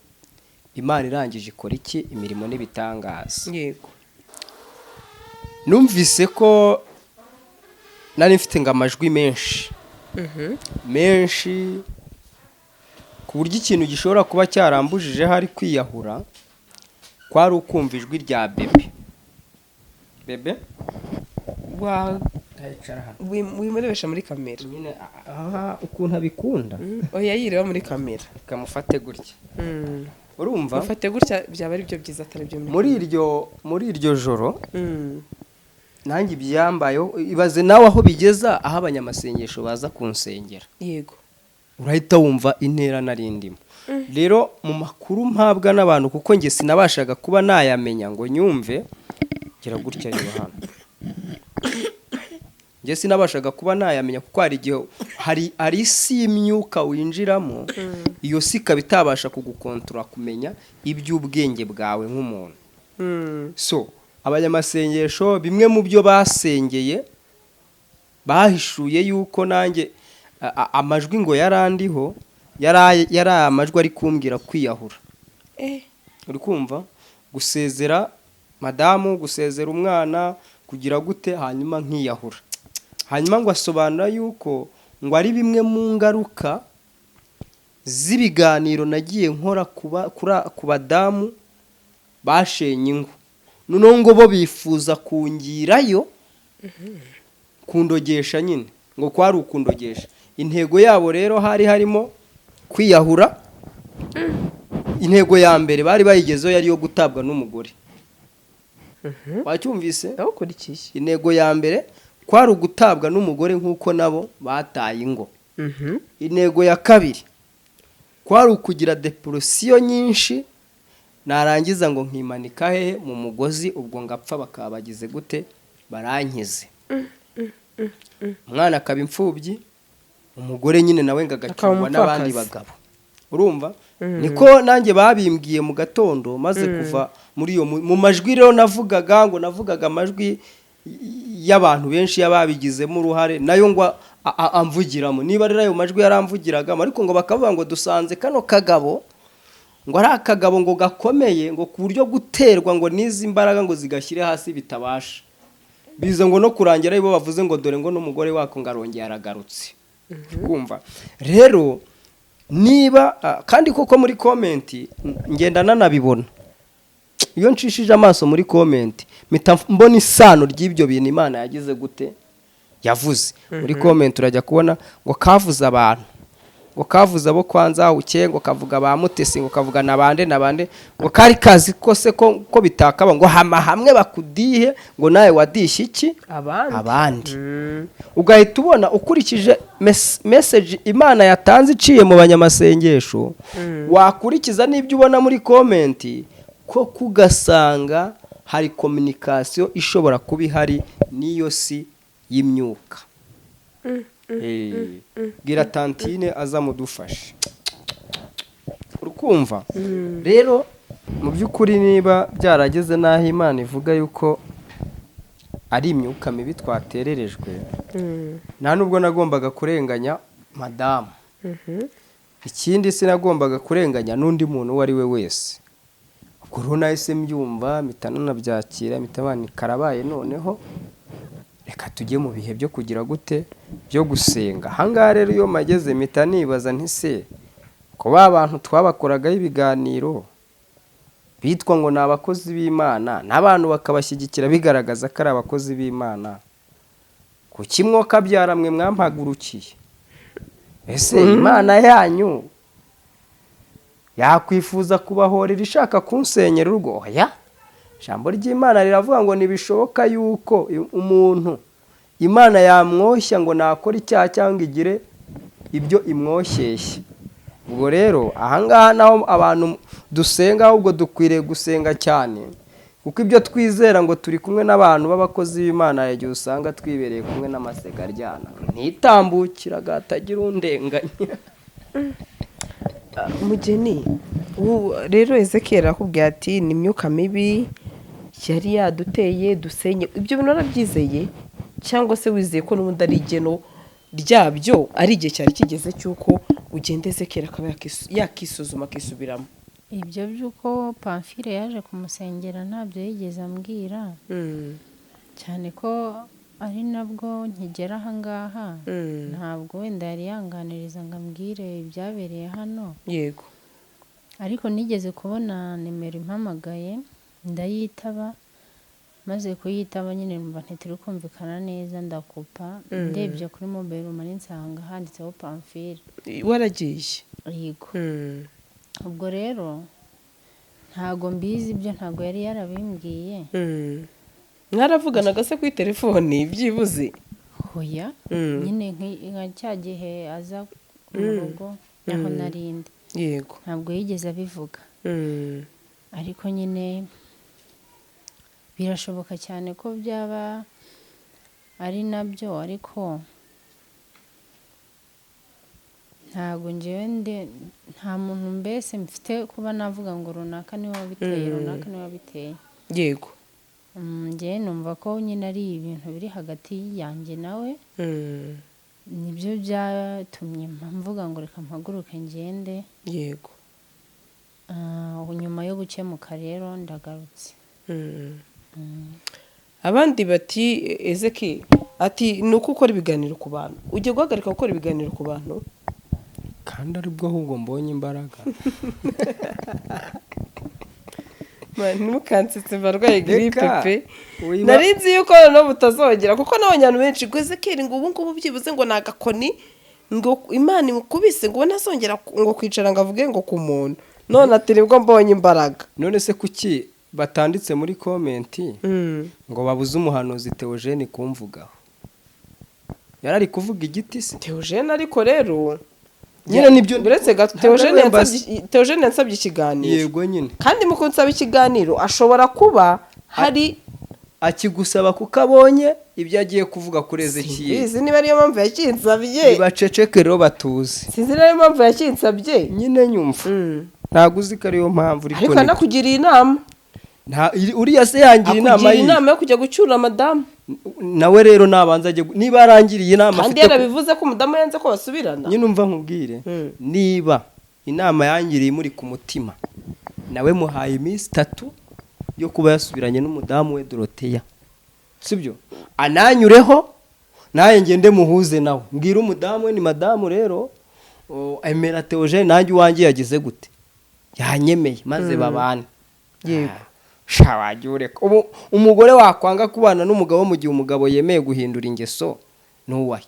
Imana irangije ikora iki, imirimo n'ibitangaza. Numvise ko nari mfite ngo amajwi menshi menshi, ku buryo ikintu gishobora kuba cyarambujije hari kwiyahura kwari ukumva ijwi rya bebe bebe. Wimurebesha muri kamera. Nyine aha ukuntu abikunda. Oya, yireba muri kamera. Kamufate gutya, urumva? Ufate gutya byaba ari byo byiza, atari byo. Muri iryo joro nanjye ibyambayeho, ibaze nawe aho bigeza, aho abanyamasengesho baza kunsengera. Urahita wumva intera nari ndimo. Rero mu makuru mpabwa n'abantu, kuko njye sinabashaga kuba nayamenya ngo nyumve, gira gutya, reba hano, njye sinabashaga kuba nayamenya, kuko hari igihe hari isi y'imyuka winjiramo, iyo si ikaba itabasha kugukontorora kumenya iby'ubwenge bwawe nk'umuntu. So abanyamasengesho bimwe mu byo basengeye bahishuye yuko nanjye amajwi ngo yarandiho, yari amajwi ari kumbwira kwiyahura. Uri kumva, gusezera madamu, gusezera umwana, kugira gute, hanyuma nkiyahura. Hanyuma ngo asobanura yuko ngo ari bimwe mu ngaruka z'ibiganiro nagiye nkora ku badamu bashenye ingo, noneho ngo bo bifuza kungirayo, kundogesha nyine, ngo kwari ukundogesha. Intego yabo rero hari harimo kwiyahura. Intego ya mbere bari bayigezeho, yari iyo gutabwa n'umugore. Wacyumvise? Ndawukurikiye. Intego ya mbere kwari ugutabwa n'umugore nk'uko nabo bataye ingo. Intego ya kabiri kwari ukugira depression nyinshi, narangiza ngo nkimanika hehe? Mu mugozi. Ubwo ngapfa, bakaba bagize gute? Barankize. Umwana akaba imfubyi, umugore nyine nawe ngo agacyurwa Akaba n'abandi umupfakazi. bagabo. Urumva, niko nanjye babimbwiye mu gatondo maze kuva muri iyo mu majwi. Rero navugaga ngo navugaga amajwi y'abantu benshi y'ababigizemo uruhare, nayo ngo amvugiramo. Niba rero ayo majwi yaramvugiragamo, ariko ngo bakavuga ngo dusanze kano kagabo ngo ari akagabo ngo gakomeye, ngo ku buryo guterwa ngo n'izi mbaraga ngo zigashyire hasi bitabasha. Biza ngo no kurangira aribo bavuze ngo dore ngo n'umugore wako ngo arongeye aragarutse. Kumva rero niba kandi koko muri comment ngenda nanabibona, iyo nshishije amaso muri comment mpita mbona isano ry'ibyo bintu Imana yagize gute, yavuze. Muri comment urajya kubona ngo kavuze abantu. Ngo kavuze abo kwa Nzahuke, ngo kavuga ba Mutesi, ngo kavuga na bande na bande, ngo kari kazi ko se ko bitakaba, ngo hama hamwe bakudihe, ngo nawe wadishye iki? Abandi. Abandi. Ugahita ubona ukurikije message Imana yatanze iciye mu banyamasengesho, wakurikiza n'ibyo ubona muri comment, ko kugasanga hari communication ishobora kuba ihari n'iyo si y'imyuka. Bwira tantine aza mudufashe. Urukumva rero, mu by'ukuri niba byarageze n'aho Imana ivuga yuko ari imyuka mibi twatererejwe, nta nubwo nagombaga kurenganya madamu. Ikindi, sinagombaga kurenganya n'undi muntu uwo ari we wese. Ubwo rero nahise mbyumva, mpita nanabyakira, mpita bani karabaye. Noneho reka tujye mu bihe byo kugira gute, byo gusenga. Ahangaha rero iyo mageze, mpita nibaza nti: se ko ba bantu twabakoragaho ibiganiro bitwa ngo ni abakozi b'Imana, n'abantu bakabashyigikira bigaragaza ko ari abakozi b'Imana, kuki mwokabyara mwe mwampagurukiye? Ese Imana yanyu yakwifuza kubahorera ishaka kunsenyera urugo? Oya, ijambo ry'Imana riravuga ngo ntibishoboka yuko umuntu Imana yamwoshya ngo nakore icyaha cyangwa igire ibyo imwoshyeshya. Ubwo rero ahangaha naho abantu dusenga, ahubwo dukwiriye gusenga cyane, kuko ibyo twizera ngo turi kumwe n'abantu b'abakozi b'Imana, hari igihe usanga twibereye kumwe n'amasega aryana, ntitambukira hatagira undenganya. Mugeni, ubu rero Ezekiel arakubwira ati ni imyuka mibi yari yaduteye dusenye. Ibyo bintu warabyizeye, cyangwa se wizeye ko n'ubundi ari igeno ryabyo, ari igihe cyari kigeze cy'uko ugenda, Ezekiel akaba yakisuzuma, akisubiramo? Ibyo by'uko Pamphile yaje kumusengera ntabyo yigeze ambwira, cyane ko ari nabwo nkigera ahangaha. Ntabwo wenda yari yanganiriza ngo ambwire ibyabereye hano. Ariko nigeze kubona nimero impamagaye, ndayitaba. Maze kuyitaba nyine numva ntituri kumvikana neza, ndakupa. Ndebye kuri mobile money nsanga handitseho Pamphile. Waragiye? Yego. Ubwo rero ntago mbizi ibyo, ntago yari yarabimbwiye. Mwaravuganaga se kuri telefoni byibuze? Hoya. Nyine nka cya gihe aza mu rugo aho narindi, ntabwo yigeze abivuga. Ariko nyine birashoboka cyane ko byaba ari nabyo, ariko ntabwo njyewe nta muntu mbese mfite kuba navuga ngo runaka niwe wabiteye, runaka niwe wabiteye. Njyewe numva ko nyine ari ibintu biri hagati yanjye nawe. Nibyo byatumye mvuga ngo reka mpaguruke ngende. Nyuma yo gukemuka rero ndagarutse. Abandi bati Ezeki ati ni uko ukora ibiganiro ku bantu, ugiye guhagarika gukora ibiganiro ku bantu? Kandi aribwo ahubwo mbonye imbaraga. Ntimukansetse, mbarwaye giripe. Reka, pe. Wiba- Nari nzi yuko noneho butazongera, kuko nabonye abantu benshi ngo Ezekiyeli ngo ubu ngubu byibuze ngo ni agakoni, ngo Imana imukubise, ngo ubone azongera ngo kwicara ngo avuge ngo ku muntu. None ati nibwo mbonye imbaraga. None se kuki batanditse muri comment ngo babuze umuhanuzi Theogene kumvugaho? Yarari kuvuga igiti se? Theogene ariko rero Nyine nibyo. Uretse gato, Ntabwo Theogene ari embassy. Theogene yansabye ikiganiro. Yego nyine. Kandi mu kunsaba ikiganiro ashobora kuba hari Akigusaba kuko abonye ibyo agiye kuvuga kuri Ezekiyeli. Sinzi niba ariyo mpamvu yakinsabye. Nibaceceke rero batuze. Sinzi niba ariyo mpamvu yakinsabye. Nyine nyumva, ntabwo uzi ko ariyo mpamvu, ariko Ariko niko. anakugiriye inama. Uriya se yangira inama Akugira yihe? inama yo kujya gucyura madamu. Nawe rero nabanza ajye niba yarangiriye inama Kandi afite yarabivuze ko umudamu yanze ko basubirana. Nyine umva nkubwire. Niba inama yangiriye imuri ku mutima, nawe muhaye iminsi 3 yo kuba yasubiranye n'umudamu we Doroteya, sibyo? Ananyureho nawe ngende muhuze nawe, mbwira umudamu we ni madamu rero emera Theogene, nanjye uwanjye yagize gute, yanyemeye, maze babane. Sha, wajya ureka ubu umugore wakwanga kubana n'umugabo mu gihe umugabo yemeye guhindura ingeso n'uwahe?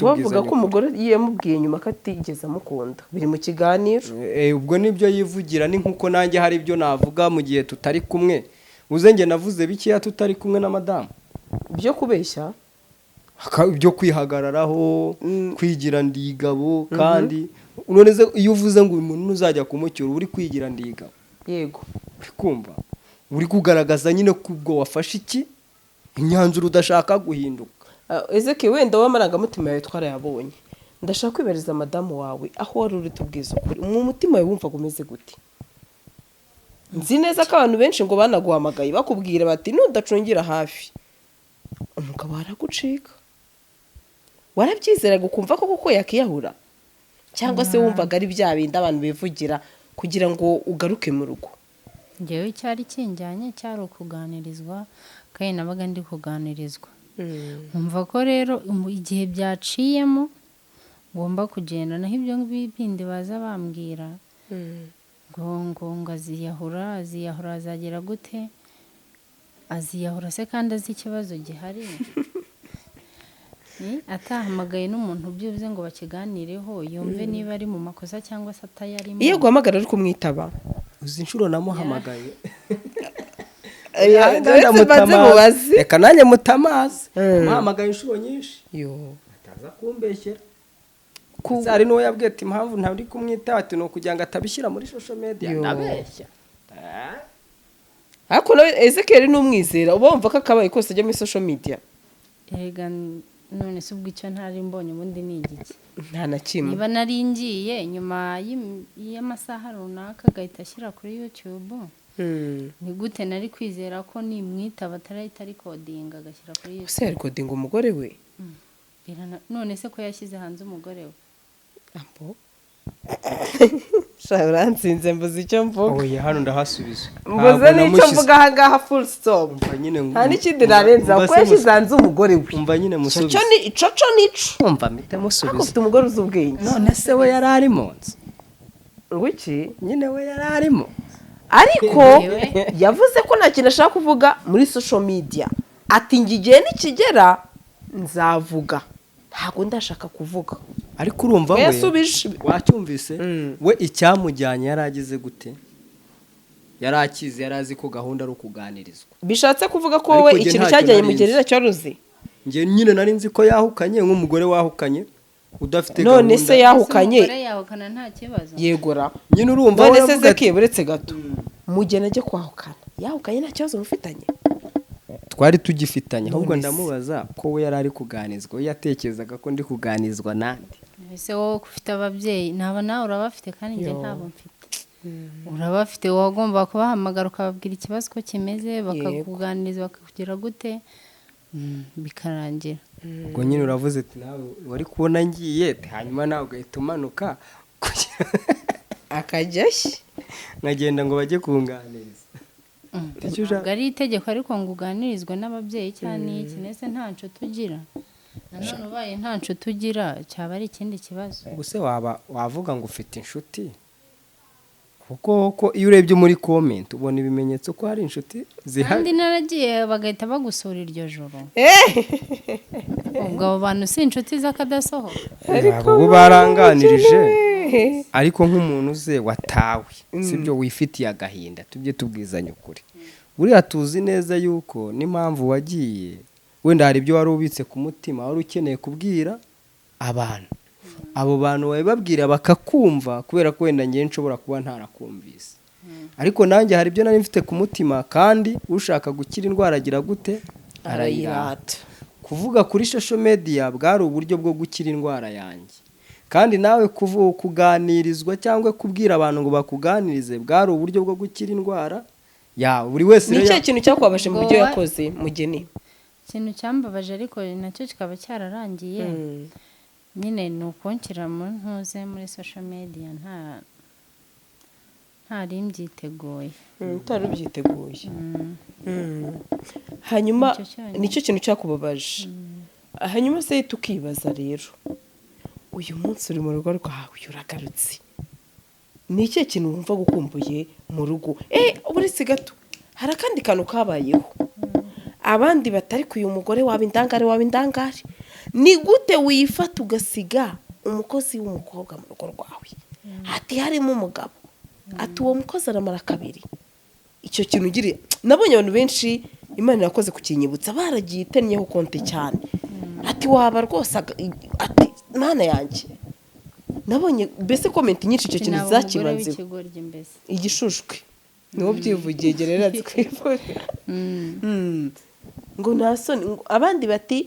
Bavuga ko umugore yamubwiye nyuma ko atigeze amukunda, biri mu kiganiro. Ubwo nibyo yivugira, ni nkuko nanjye hari ibyo navuga mu gihe tutari kumwe. Uze njye navuze bikeya tutari kumwe na madamu. Byo kubeshya, byo kwihagararaho, kwigira ndigabo. Kandi none se iyo uvuze ngo uyu muntu uzajya kumucyura, uri kwigira ndigabo. Yego. Uri kumva uri kugaragaza nyine ko ubwo wafashe iki imyanzuro udashaka guhinduka. Ezekiel, wenda wowe amarangamutima yawe twarayabonye, ndashaka kwibariza madamu wawe aho wari uri, tubwiza ukuri, mu mutima wawe wumvaga umeze gute? Nzi neza ko abantu benshi ngo banaguhamagaye bakubwira bati nudacungira hafi umugabo aragucika. Warabyizeraga ukumva ko koko yakiyahura, cyangwa se wumvaga ari bya bindi abantu bivugira kugira ngo ugaruke mu rugo? Njyewe icyari kinjyanye cyari ukuganirizwa, kandi nabaga ndi kuganirizwa, nkumva ko rero igihe byaciyemo ngomba kugenda. Naho ibyo bindi baza bambwira ngo ngo ngo aziyahura, aziyahura, azagera gute, aziyahura se kandi azi ikibazo gihari? Atahamagaye n'umuntu byibuze ngo bakiganireho, yumve niba ari mu makosa cyangwa se atayarimo. Iyo guhamagara ari kumwitaba? Uzi inshuro namuhamagaye? Reka nanjye mutamazi, muhamagaye inshuro nyinshi ataza kumbeshyera. Hari n'uwo yabwiye ati impamvu ntari kumwitaba ati ni ukugira ngo atabishyira muri social media. Ndabeshya? Ariko nawe Ezekiel ni umwizera, uba wumva ko akabaye kose ajya muri social media? Erega none se ubwo icyo ntari mbonye ubundi ni igiki? Nta na kimwe. Niba nari ngiye nyuma y'amasaha runaka agahita ashyira kuri YouTube, ni gute nari kwizera ko nimwitaba atarahita arikodinga agashyira kuri YouTube? Ese yarikodinga umugore we? None se ko yashyize hanze umugore we? Ambo sha, uransinze, mbuze icyo mvuga. Oya, hano ndahasubiza. Mbuze n'icyo mvuga ahangaha, full stop. Nta n'ikindi narenza ko yashyize hanze umugore we. Umva nyine musubize. Ico co nico. Umva mpite musubize. Ariko ufite umugore uzi ubwenge. None se we yari ari mu nzu? Ngo iki? Nyine we yari arimo. Ariko yavuze ko nta kintu ashaka kuvuga muri social media, ati njye igihe nikigera nzavuga, ntabwo ndashaka kuvuga. Ariko urumva we we yasubije. Wacyumvise we icyamujyanye yari agize gute? Yari akizi, yari azi ko gahunda ari ukuganirizwa. Bishatse kuvuga ko wowe Ariko njye ikintu ntacyo cyajyanye nari mu nzi. gereza cyaruzi. Njye nyine nari nzi ko yahukanye nk'umugore wahukanye udafite None gahunda. se yahukanye? Umugore yahukana nta kibazo? Yegora. Nyine urumva None we se aravuga ati, Zeki, buretse gato, mugeni ajye kwahukana, yahukanye nta kibazo mufitanye? Twari tugifitanye ahubwo. None se. Ndamubaza ko we yari ari kuganizwa, we yatekerezaga ko ndi kuganizwa nande? Ese wowe ko ufite ababyeyi, naba nawe urabafite, kandi njye ntabo mfite, urabafite, wagomba kubahamagara ukababwira ikibazo ko kimeze, bakakuganiriza, bakakugira gute, bikarangira. Ubwo nyine uravuze ati nawe wari kubona ngiye, hanyuma nawe ugahita umanuka Akajyashye. nkagenda ngo bajye kunganiriza. Icyo ushaka- Ntabwo ari itegeko ariko ngo uganirizwe n'ababyeyi cyangwa n'iki. Ndetse nta nshuti ugira, nanone ubaye nta nshuti ugira cyaba ari ikindi kibazo. Ubuse waba wavuga ngo ufite inshuti? Kuko ko iyo urebye muri comment ubona ibimenyetso ko hari inshuti zihari. Kandi naragiye bagahita bagusura iryo joro, ubwo abo bantu si inshuti z'akadasohoka? Abo bo baranganirije, ariko nk'umuntu uze watawe, sibyo, wifitiye agahinda, tujye tubwizanya ukuri. Buriya tuzi neza yuko n'impamvu wagiye, wenda hari ibyo wari ubitse ku mutima, wari ukeneye kubwira abantu, abo bantu wabibabwira bakakumva, kubera ko wenda ngewe nshobora kuba ntarakumvise, ariko nanjye hari ibyo nari mfite ku mutima. Kandi ushaka gukira indwara agira gute? Arayirata. Kuvuga kuri social media bwari uburyo bwo gukira indwara yanjye, kandi nawe kuganirizwa cyangwa kubwira abantu ngo bakuganirize bwari uburyo bwo gukira indwara yawe, buri wese Ni rero ikihe kintu cyakubabaje mu Ubwo byo yakoze, mugeni? Ikintu cyambabaje ariko nacyo kikaba cyararangiye nyine, ni ukunshyira mu ntuze muri social media ntari mbyiteguye. Utari ubyiteguye. Hanyuma Nicyo cyonyine. Nicyo kintu cyakubabaje. Hanyuma se tukibaza rero, uyu munsi uri mu rugo rwawe, uragarutse, ni ikihe kintu wumva gukumbuye mu rugo? Uretse gato, hari akandi kantu kabayeho. Abandi batari ku uyu mugore waba indangare, waba indangare. Ni gute wifata ugasiga umukozi w'umukobwa mu rugo rwawe? Ati harimo umugabo, ati uwo mukozi aramara kabiri. Icyo kintu ugire, nabonye abantu benshi Imana irakoze kukinyibutsa, baragiye itennyeho konte cyane. Ati waba rwose, ati Mana yanjye, nabonye mbese comment nyinshi icyo kintu Sinaba umugore zakibanzeho. w'ikigoryi mbese. Igishushwe niwo byivugiye gerera twivurira ngo nta soni. Abandi bati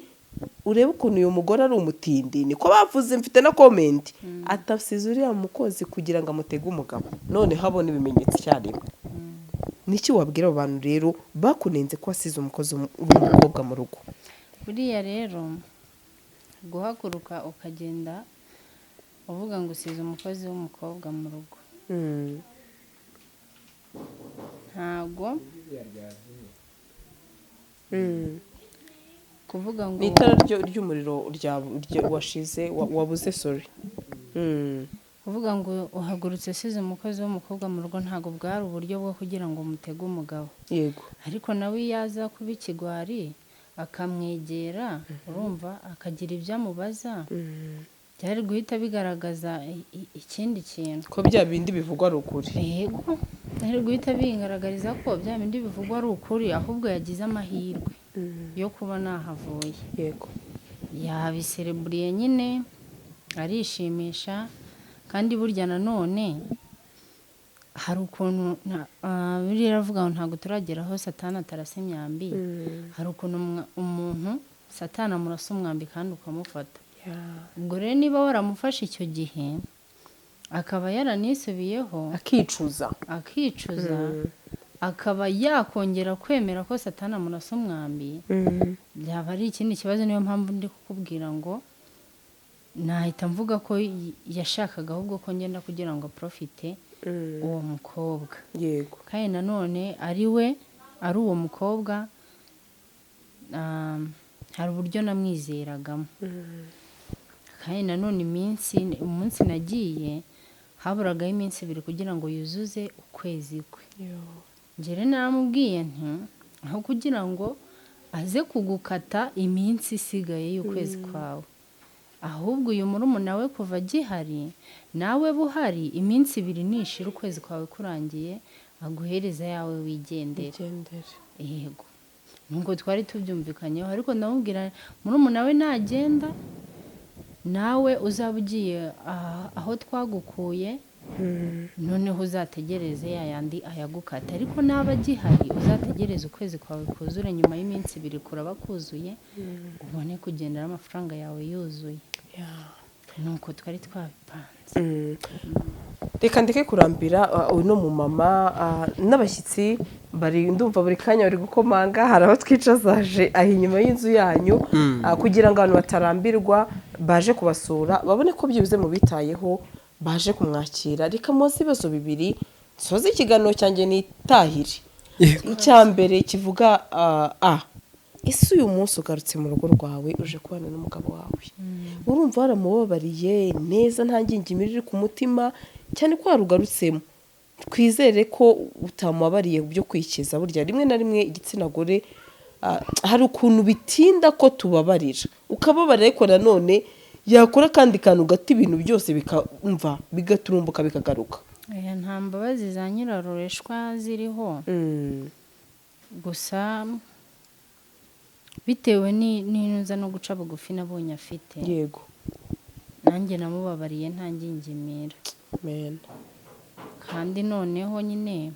urebe ukuntu uyu mugore ari umutindi, niko bavuze, mfite na comment. Atasize uriya mukozi kugira ngo amutege umugabo, noneho abone ibimenyetso icyarimwe. Niki wabwira abo bantu rero bakunenze ko wasize umukozi w'umukobwa mu rugo? Buriya rero guhaguruka ukagenda uvuga ngo usize umukozi w'umukobwa mu rugo, ntago kuvuga ngo Ni itara ry'umuriro washize, wabuze, sorry. Kuvuga ngo uhagurutse usize umukozi w'umukobwa mu rugo, ntabwo bwari uburyo bwo kugira ngo mutege umugabo. Ariko nawe iyo aza kuba ikigwari akamwegera, urumva, akagira ibyo amubaza, byari guhita bigaragaza ikindi kintu. Ko bya bindi bivugwa ari ukuri. Yego, byari guhita bigaragariza ko bya bindi bivugwa ari ukuri, ahubwo yagize amahirwe yo kuba nahavuye. Yabisereburiye nyine, arishimisha. Kandi burya nanone hari ukuntu biriya iravuga ngo ntabwo turagera aho Satani atarasa imyambi. Hari ukuntu umuntu Satani amurasa umwambi kandi ukamufata. Ubwo rero niba waramufashe icyo gihe akaba yaranisubiyeho, akicuza, akicuza, akaba yakongera kwemera ko Satani amurasa umwambi, byaba ari ikindi kibazo. Niyo mpamvu ndi kukubwira ngo nahita mvuga ko yashakaga ahubwo ko ngenda kugira ngo profite uwo mukobwa. Kandi nanone ari we, ari uwo mukobwa, hari uburyo namwizeragamo. Kandi nanone umunsi nagiye haburagaho iminsi 2 kugira ngo yuzuze ukwezi kwe. Njye naramubwiye nti aho kugira ngo aze kugukata iminsi isigaye y'ukwezi kwawe, ahubwo uyu murumuna we kuva agihari nawe buhari, iminsi 2 nishira ukwezi kwawe kurangiye, aguhereza yawe wigendere. Yego, nubwo twari tubyumvikanyeho, ariko ndamubwira murumuna we nagenda nawe uzaba ugiye aho twagukuye, noneho uzategereze ya yandi ayagukata. Ariko naba agihari uzategereze ukwezi kwawe kuzure, nyuma y'iminsi 2 kuraba kuzuye, ubone kugendera amafaranga yawe yuzuye. Nuko twari twabipanze. Reka ndeke kurambira uno mumama n'abashyitsi bari, ndumva buri kanya bari gukomanga, hari aho twicazaje aho inyuma y'inzu yanyu, kugira ngo abantu batarambirwa baje kubasura babone ko byibuze mu bitayeho baje kumwakira. Reka mubaze ibibazo 2 nsoze ikiganiro cyanjye nitahire. Icya mbere kivuga ese uyu munsi ugarutse mu rugo rwawe uje kubana n'umugabo wawe, urumva waramubabariye neza, nta ngingimira iri ku mutima, cyane ko warugarutsemo, twizere ko utamubabariye byo kwikiza. Burya rimwe na rimwe igitsina gore hari ukuntu bitinda ko tubabarira, ukababarira ariko nanone yakora kandi kantu gato ibintu byose bikamva bigaturumbuka bikagaruka. Nta mbabazi za nyirarureshwa ziriho, gusa bitewe n'inuza no guca bugufi nabonye afite. Nanjye namubabariye nta ngingimira. Kandi noneho nyine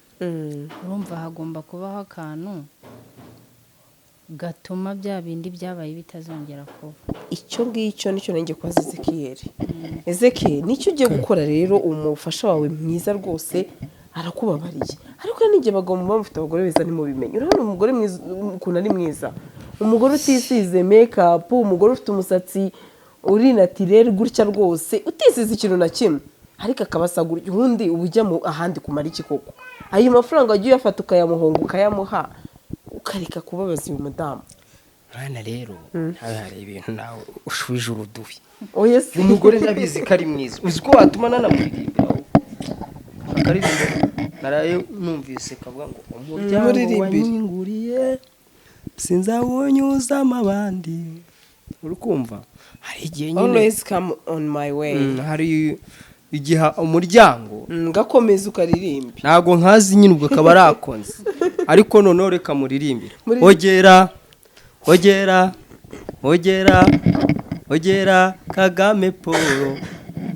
urumva hagomba kubaho akantu gatuma bya bindi byabaye bitazongera kuba. Icyo ngicyo nicyo nanjye kubaza Ezekiel. Ezekiel, nicyo ugiye gukora rero, umufasha wawe mwiza rwose arakubabariye, ariko n'igihe abagabo muba mufite abagore beza ntimubimenye. Urabona umugore mwiza ukuntu ari mwiza, umugore utisize make-up, umugore ufite umusatsi uri naturel gutya rwose, utisize ikintu na kimwe, ariko akabasa gutya, ubundi uba ujya mu ahandi kumara iki koko? Ayo mafaranga wagiye uyafata ukayamuhonga ukayamuha, ukareka kubabaza uyu mudamu. Mwana rero nawe hari ibintu nawe ushubije urudubi. Oya se. Umugore ndabizi ko ari mwiza, uzi ko watuma nanamuririmbira akaririmbo naraye numvise kavuga ngo umuryango Muririmbire. wanyinguriye Sinzawunyuzamo abandi. Uri kumva, hari igihe nyine Always come on my way. Hari igihe umuryango Ngakomeza ukaririmbe. Ntabwo nkazi nyine, ubwo akaba arakonze, ariko noneho reka muririmbire. Ogera, ogera, ogera, ogera Kagame Paul,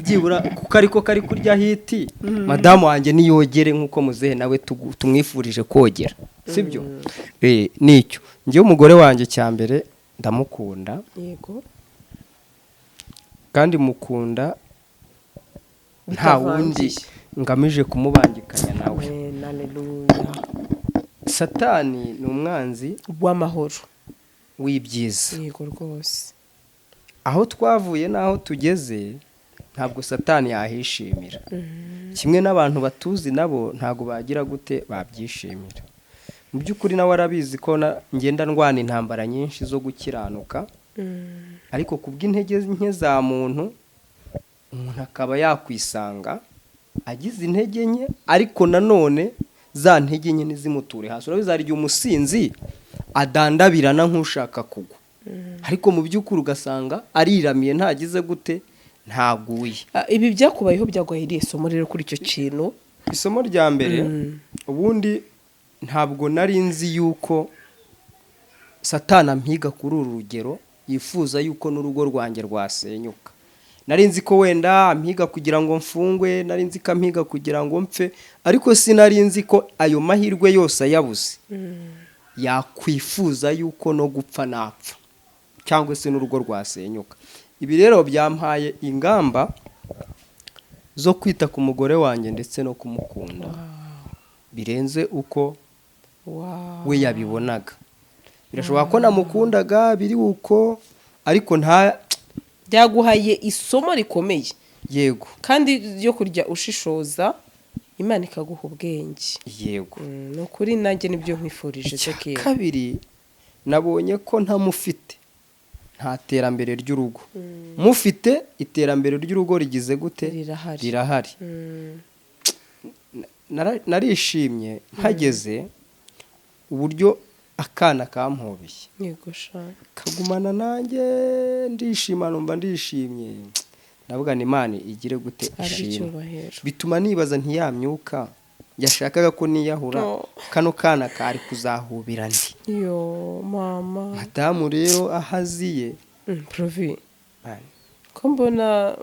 byibura kuko ariko kari kurya hit. Madamu wanjye niyogere nk'uko muzehe nawe tumwifurije kogera, sibyo? Nicyo njyewe umugore wanjye cya mbere ndamukunda. Kandi mukunda nta wundi Bitavangiye. ngamije kumubangikanya nawe. Amen, hallelujah. Satani ni umwanzi w'amahoro, w'ibyiza. Yego rwose. Aho twavuye n'aho tugeze ntabwo Satani yahishimira, kimwe n'abantu batuzi nabo ntabwo bagira gute babyishimira. Mu by'ukuri nawe arabizi ko ngenda ndwana intambara nyinshi zo gukiranuka, ariko kubw'intege nke za muntu, umuntu akaba yakwisanga agize intege nke, ariko nanone za ntege nke ntizimuture hasi. Urabizi, hari igihe umusinzi adandabirana nk'ushaka kugwa, ariko mu by'ukuri ugasanga ariramiye, ntagize gute, ntaguye. Ah, ibi byakubayeho byaguhaye irihe somo rero kuri icyo kintu? Isomo rya mbere, ubundi ntabwo nari nzi yuko Satana ampiga kuri uru rugero, yifuza yuko n'urugo rwanjye rwasenyuka. Nari nzi ko wenda ampiga kugira ngo mfungwe, nari nzi ko ampiga kugira ngo mpfe, ariko sinari nzi ko ayo mahirwe yose ayabuze yakwifuza yuko no gupfa napfa cyangwa se n'urugo rwasenyuka. Ibi rero byampaye ingamba zo kwita ku mugore wanjye ndetse no kumukunda birenze uko we yabibonaga. Birashoboka ko namukundaga biri uko, ariko nta Byaguhaye isomo rikomeye. Yego. Kandi ryo kurya ushishoza, Imana ikaguha ubwenge. Yego. Ni ukuri nanjye nibyo nkwifurije. Icya Ezekiel. kabiri, nabonye ko ntamufite nta terambere ry'urugo. Mufite, iterambere ry'urugo rigize gute? Rirahari. Rirahari. Narishimye mpageze uburyo akana kampobeye, Yego sha. kagumana nanjye, ndishima, numva ndishimye, ndavuga ni Imana igire gute, Ari ishimwe. icyubahiro. Bituma nibaza ntiyamyuka yashakaga ko niyahura, kano kana kari kuzahubira ndi? Yo mama. Madamu rero aho aziye, Provi, Man, ko mbona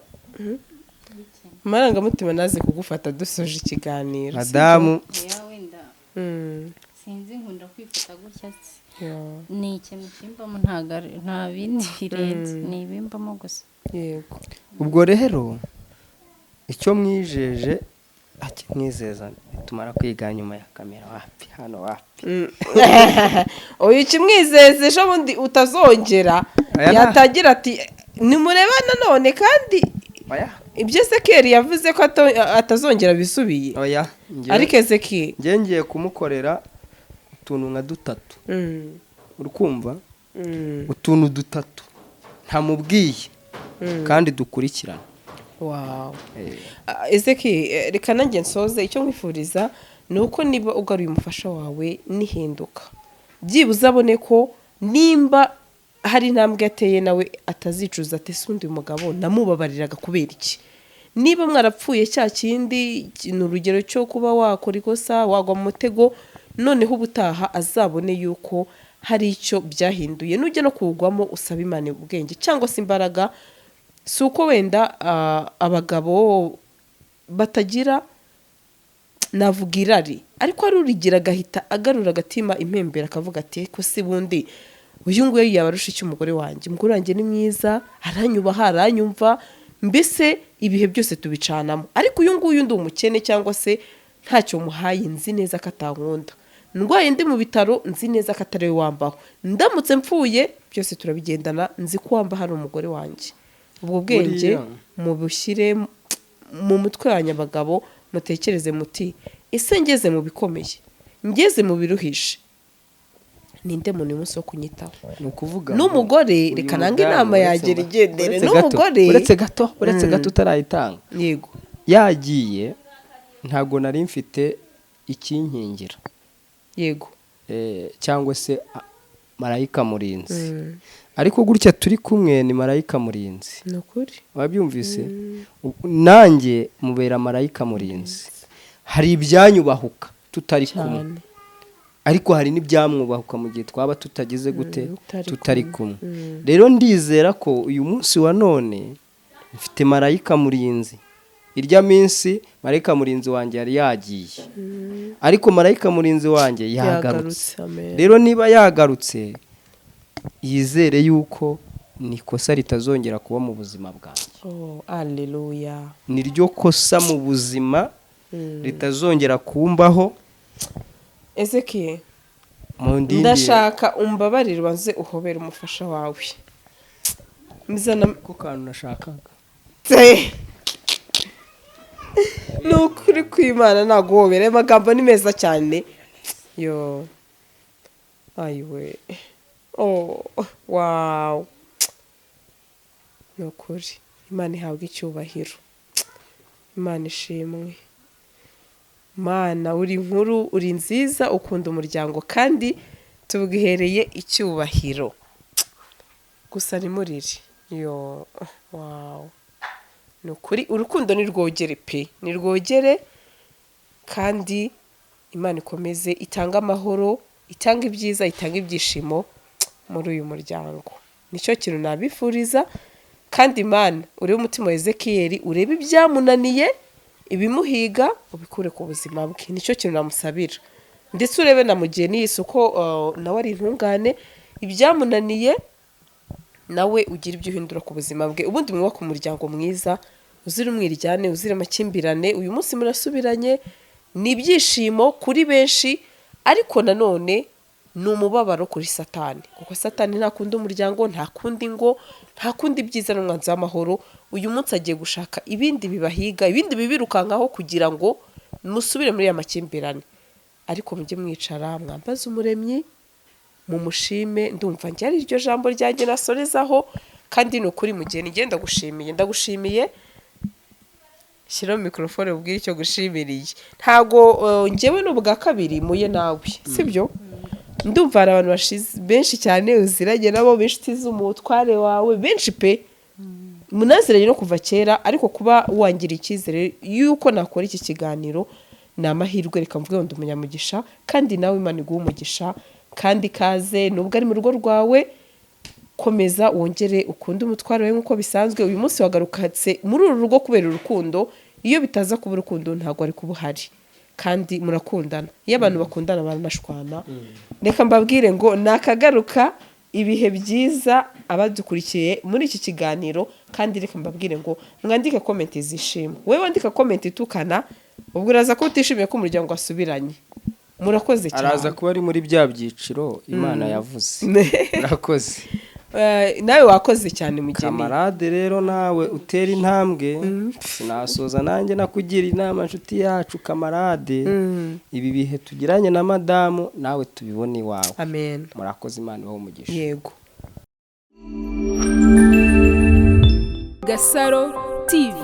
amarangamutima naze kugufata dusoje ikiganiro, sibyo? Madamu. Oya, wenda sinzi, nkunda kwifata gutya se. Ni ikintu kimbamo, ntabwo nta bindi birenze, ni ibimbamo gusa. Ubwo rero icyo mwijeje akimwizeza, tumara kwiga nyuma ya kamera, wapi hano wapi. Uyu ikimwizeza ejo bundi utazongera Aya yatangira ati nimureba nanone kandi Oya. ibyo Ezekiyeli yavuze ko atazongera bisubiye. Oya. Ariko Ezekiyeli, Njye ngiye kumukorera utuntu nka dutatu. Uri kumva? Utuntu dutatu ntamubwiye kandi dukurikirana. Wow. Ezeki, reka nanjye nsoze. Icyo nkwifuriza ni uko niba ugaruye umufasha wawe nihinduka, byibuze abone ko nimba hari intambwe yateye nawe atazicuza ati: "Ese undi mugabo namubabariraga kubera iki?" Niba mwarapfuye cya kindi, ni urugero cyo kuba wakora ikosa, wagwa mu mutego, noneho ubutaha azabone yuko hari icyo byahinduye. Nujya no kuwugwamo usaba Imana ubwenge cyangwa se imbaraga. Si uko wenda abagabo batagira, navuga irari, ariko ari urigira agahita agarura agatima impembero, akavuga ati: "Ko si bundi uyu nguyu yaba arusha iki umugore wanjye? Umugore wanjye ni mwiza, aranyubaha, aranyumva, mbese ibihe byose tubicanamo, ariko uyu nguyu ndi umukene cyangwa se ntacyo muhaye, nzi neza ko atankunda. Ndwaye ndi mu bitaro, nzi neza ko atari we wambaho. Ndamutse mpfuye, byose turabigendana, nzi ko wamba hari umugore wanjye." Ubwo bwenge mubushyire mu mutwe wanyu abagabo, mutekereze muti: "Ese ngeze mu bikomeye, ngeze mu biruhije, ninde muntu uyu munsi wo kunyitaho?" Ni ukuvuga ngo N'umugore, uyu reka nange mudamu, inama uretse yanjye rigendere. Uretse gato, N'umugore. uretse gato, uretse gato utarayitanga. Yego. Yagiye ntabwo nari mfite ikinkingira cyangwa se Marayika murinzi. Ariko gutya turi kumwe ni marayika murinzi. Ni ukuri. Wabyumvise? Nanjye mubera marayika murinzi. Hari ibyanyubahuka tutari kumwe, cyane. Ariko hari n'ibyamwubahuka mu gihe twaba tutagize gute? Tutari. Tutari kumwe. Rero ndizera ko uyu munsi wa none mfite marayika murinzi. Irya minsi marayika murinzi wanjye yari yagiye, ariko marayika murinzi wanjye yagarutse. Yagarutse, amen. Rero niba yagarutse, yizere yuko ni ikosa ritazongera kuba mu buzima bwanjye. Oh, alleluya. Niryo kosa mu buzima ritazongera kumbaho. Ezekiel, mu ndindi. Ndashaka umbabarire, ubanze uhobere umufasha wawe mizana. Ko kantu nashakaga. Tse. Ni ukuri kw'Imana, ntaguhobera. Ayo magambo ni meza cyane. Yo, ayiwe, oh wow, ni ukuri Imana ihabwa icyubahiro, Imana ishimwe. Mana, uri nkuru, uri nziza, ukunda umuryango kandi tubwihereye icyubahiro. Gusa ntimurire. Yo, wow, ni ukuri urukundo ni rwogere pe, ni rwogere. Kandi Imana ikomeze itange amahoro, itange ibyiza, itange ibyishimo muri uyu muryango. Nicyo kintu nabifuriza. Kandi Imana, urebe umutima wa Ezekiyeli, urebe ibyamunaniye, ibimuhiga, ubikure ku buzima bwe. Nicyo kintu namusabira. Ndetse urebe na mugeni Yesu ko nawe ari intungane, ibyamunaniye nawe ugira ibyo uhindura ku buzima bwe. Ubundi mwubake umuryango mwiza uzira umwiryane, uzira amakimbirane. Uyu munsi murasubiranye, ni ibyishimo kuri benshi, ariko nanone ni umubabaro kuri Satani, kuko Satani ntakunda umuryango, ntakunda ingo, ntakunda ibyiza n'umwanzi w'amahoro. Uyu munsi agiye gushaka ibindi bibahiga, ibindi bibirukankaho kugira ngo musubire muri ya makimbirane. Ariko mujye mwicara mwambaze Umuremyi, mumushime. Ndumva njye ari iryo jambo ryanjye nasorezaho. Kandi ni ukuri mugeni, ngenda ndagushimiye, ndagushimiye. Shyiraho mikorofone ubwire icyo gushimiriye. Ntago njyewe ni ubwa kabiri muye nawe, sibyo? Ndumva hari abantu benshi cyane uziranye nabo, b'inshuti z'umutware wawe, benshi pe, munaziranye no kuva kera. Ariko kuba wangira icyizere y'uko nakora iki kiganiro ni amahirwe. Reka mvuge ngo ndi umunyamugisha. Kandi nawe Imana iguhe umugisha. Kandi kaze, nubwo ari mu rugo rwawe, komeza wongere ukunde umutwaro wawe nk'uko bisanzwe. Uyu munsi wagarukatse muri uru rugo kubera urukundo. Iyo bitaza kuba urukundo, ntabwo ari kuba uhari. Kandi murakundana. Iyo abantu bakundana baranashwana. Reka mbabwire ngo nakagaruka. Ibihe byiza abadukurikiye muri iki kiganiro. Kandi reka mbabwire ngo mwandike comment zishima. Wowe wandika comment itukana, ubwo uraza ko utishimiye ko umuryango wasubiranye. Murakoze cyane. Araza kuba ari muri bya byiciro Imana yavuze. Urakoze. Nawe wakoze cyane, mugeni. Kamarade, rero nawe utera intambwe. Sinasoza nanjye nakugira inama, nshuti yacu kamarade. Ibi bihe tugiranye na madamu, nawe tubibone iwawe. Amen. Murakoze, Imana ibahe umugisha. Yego. Gasaro TV.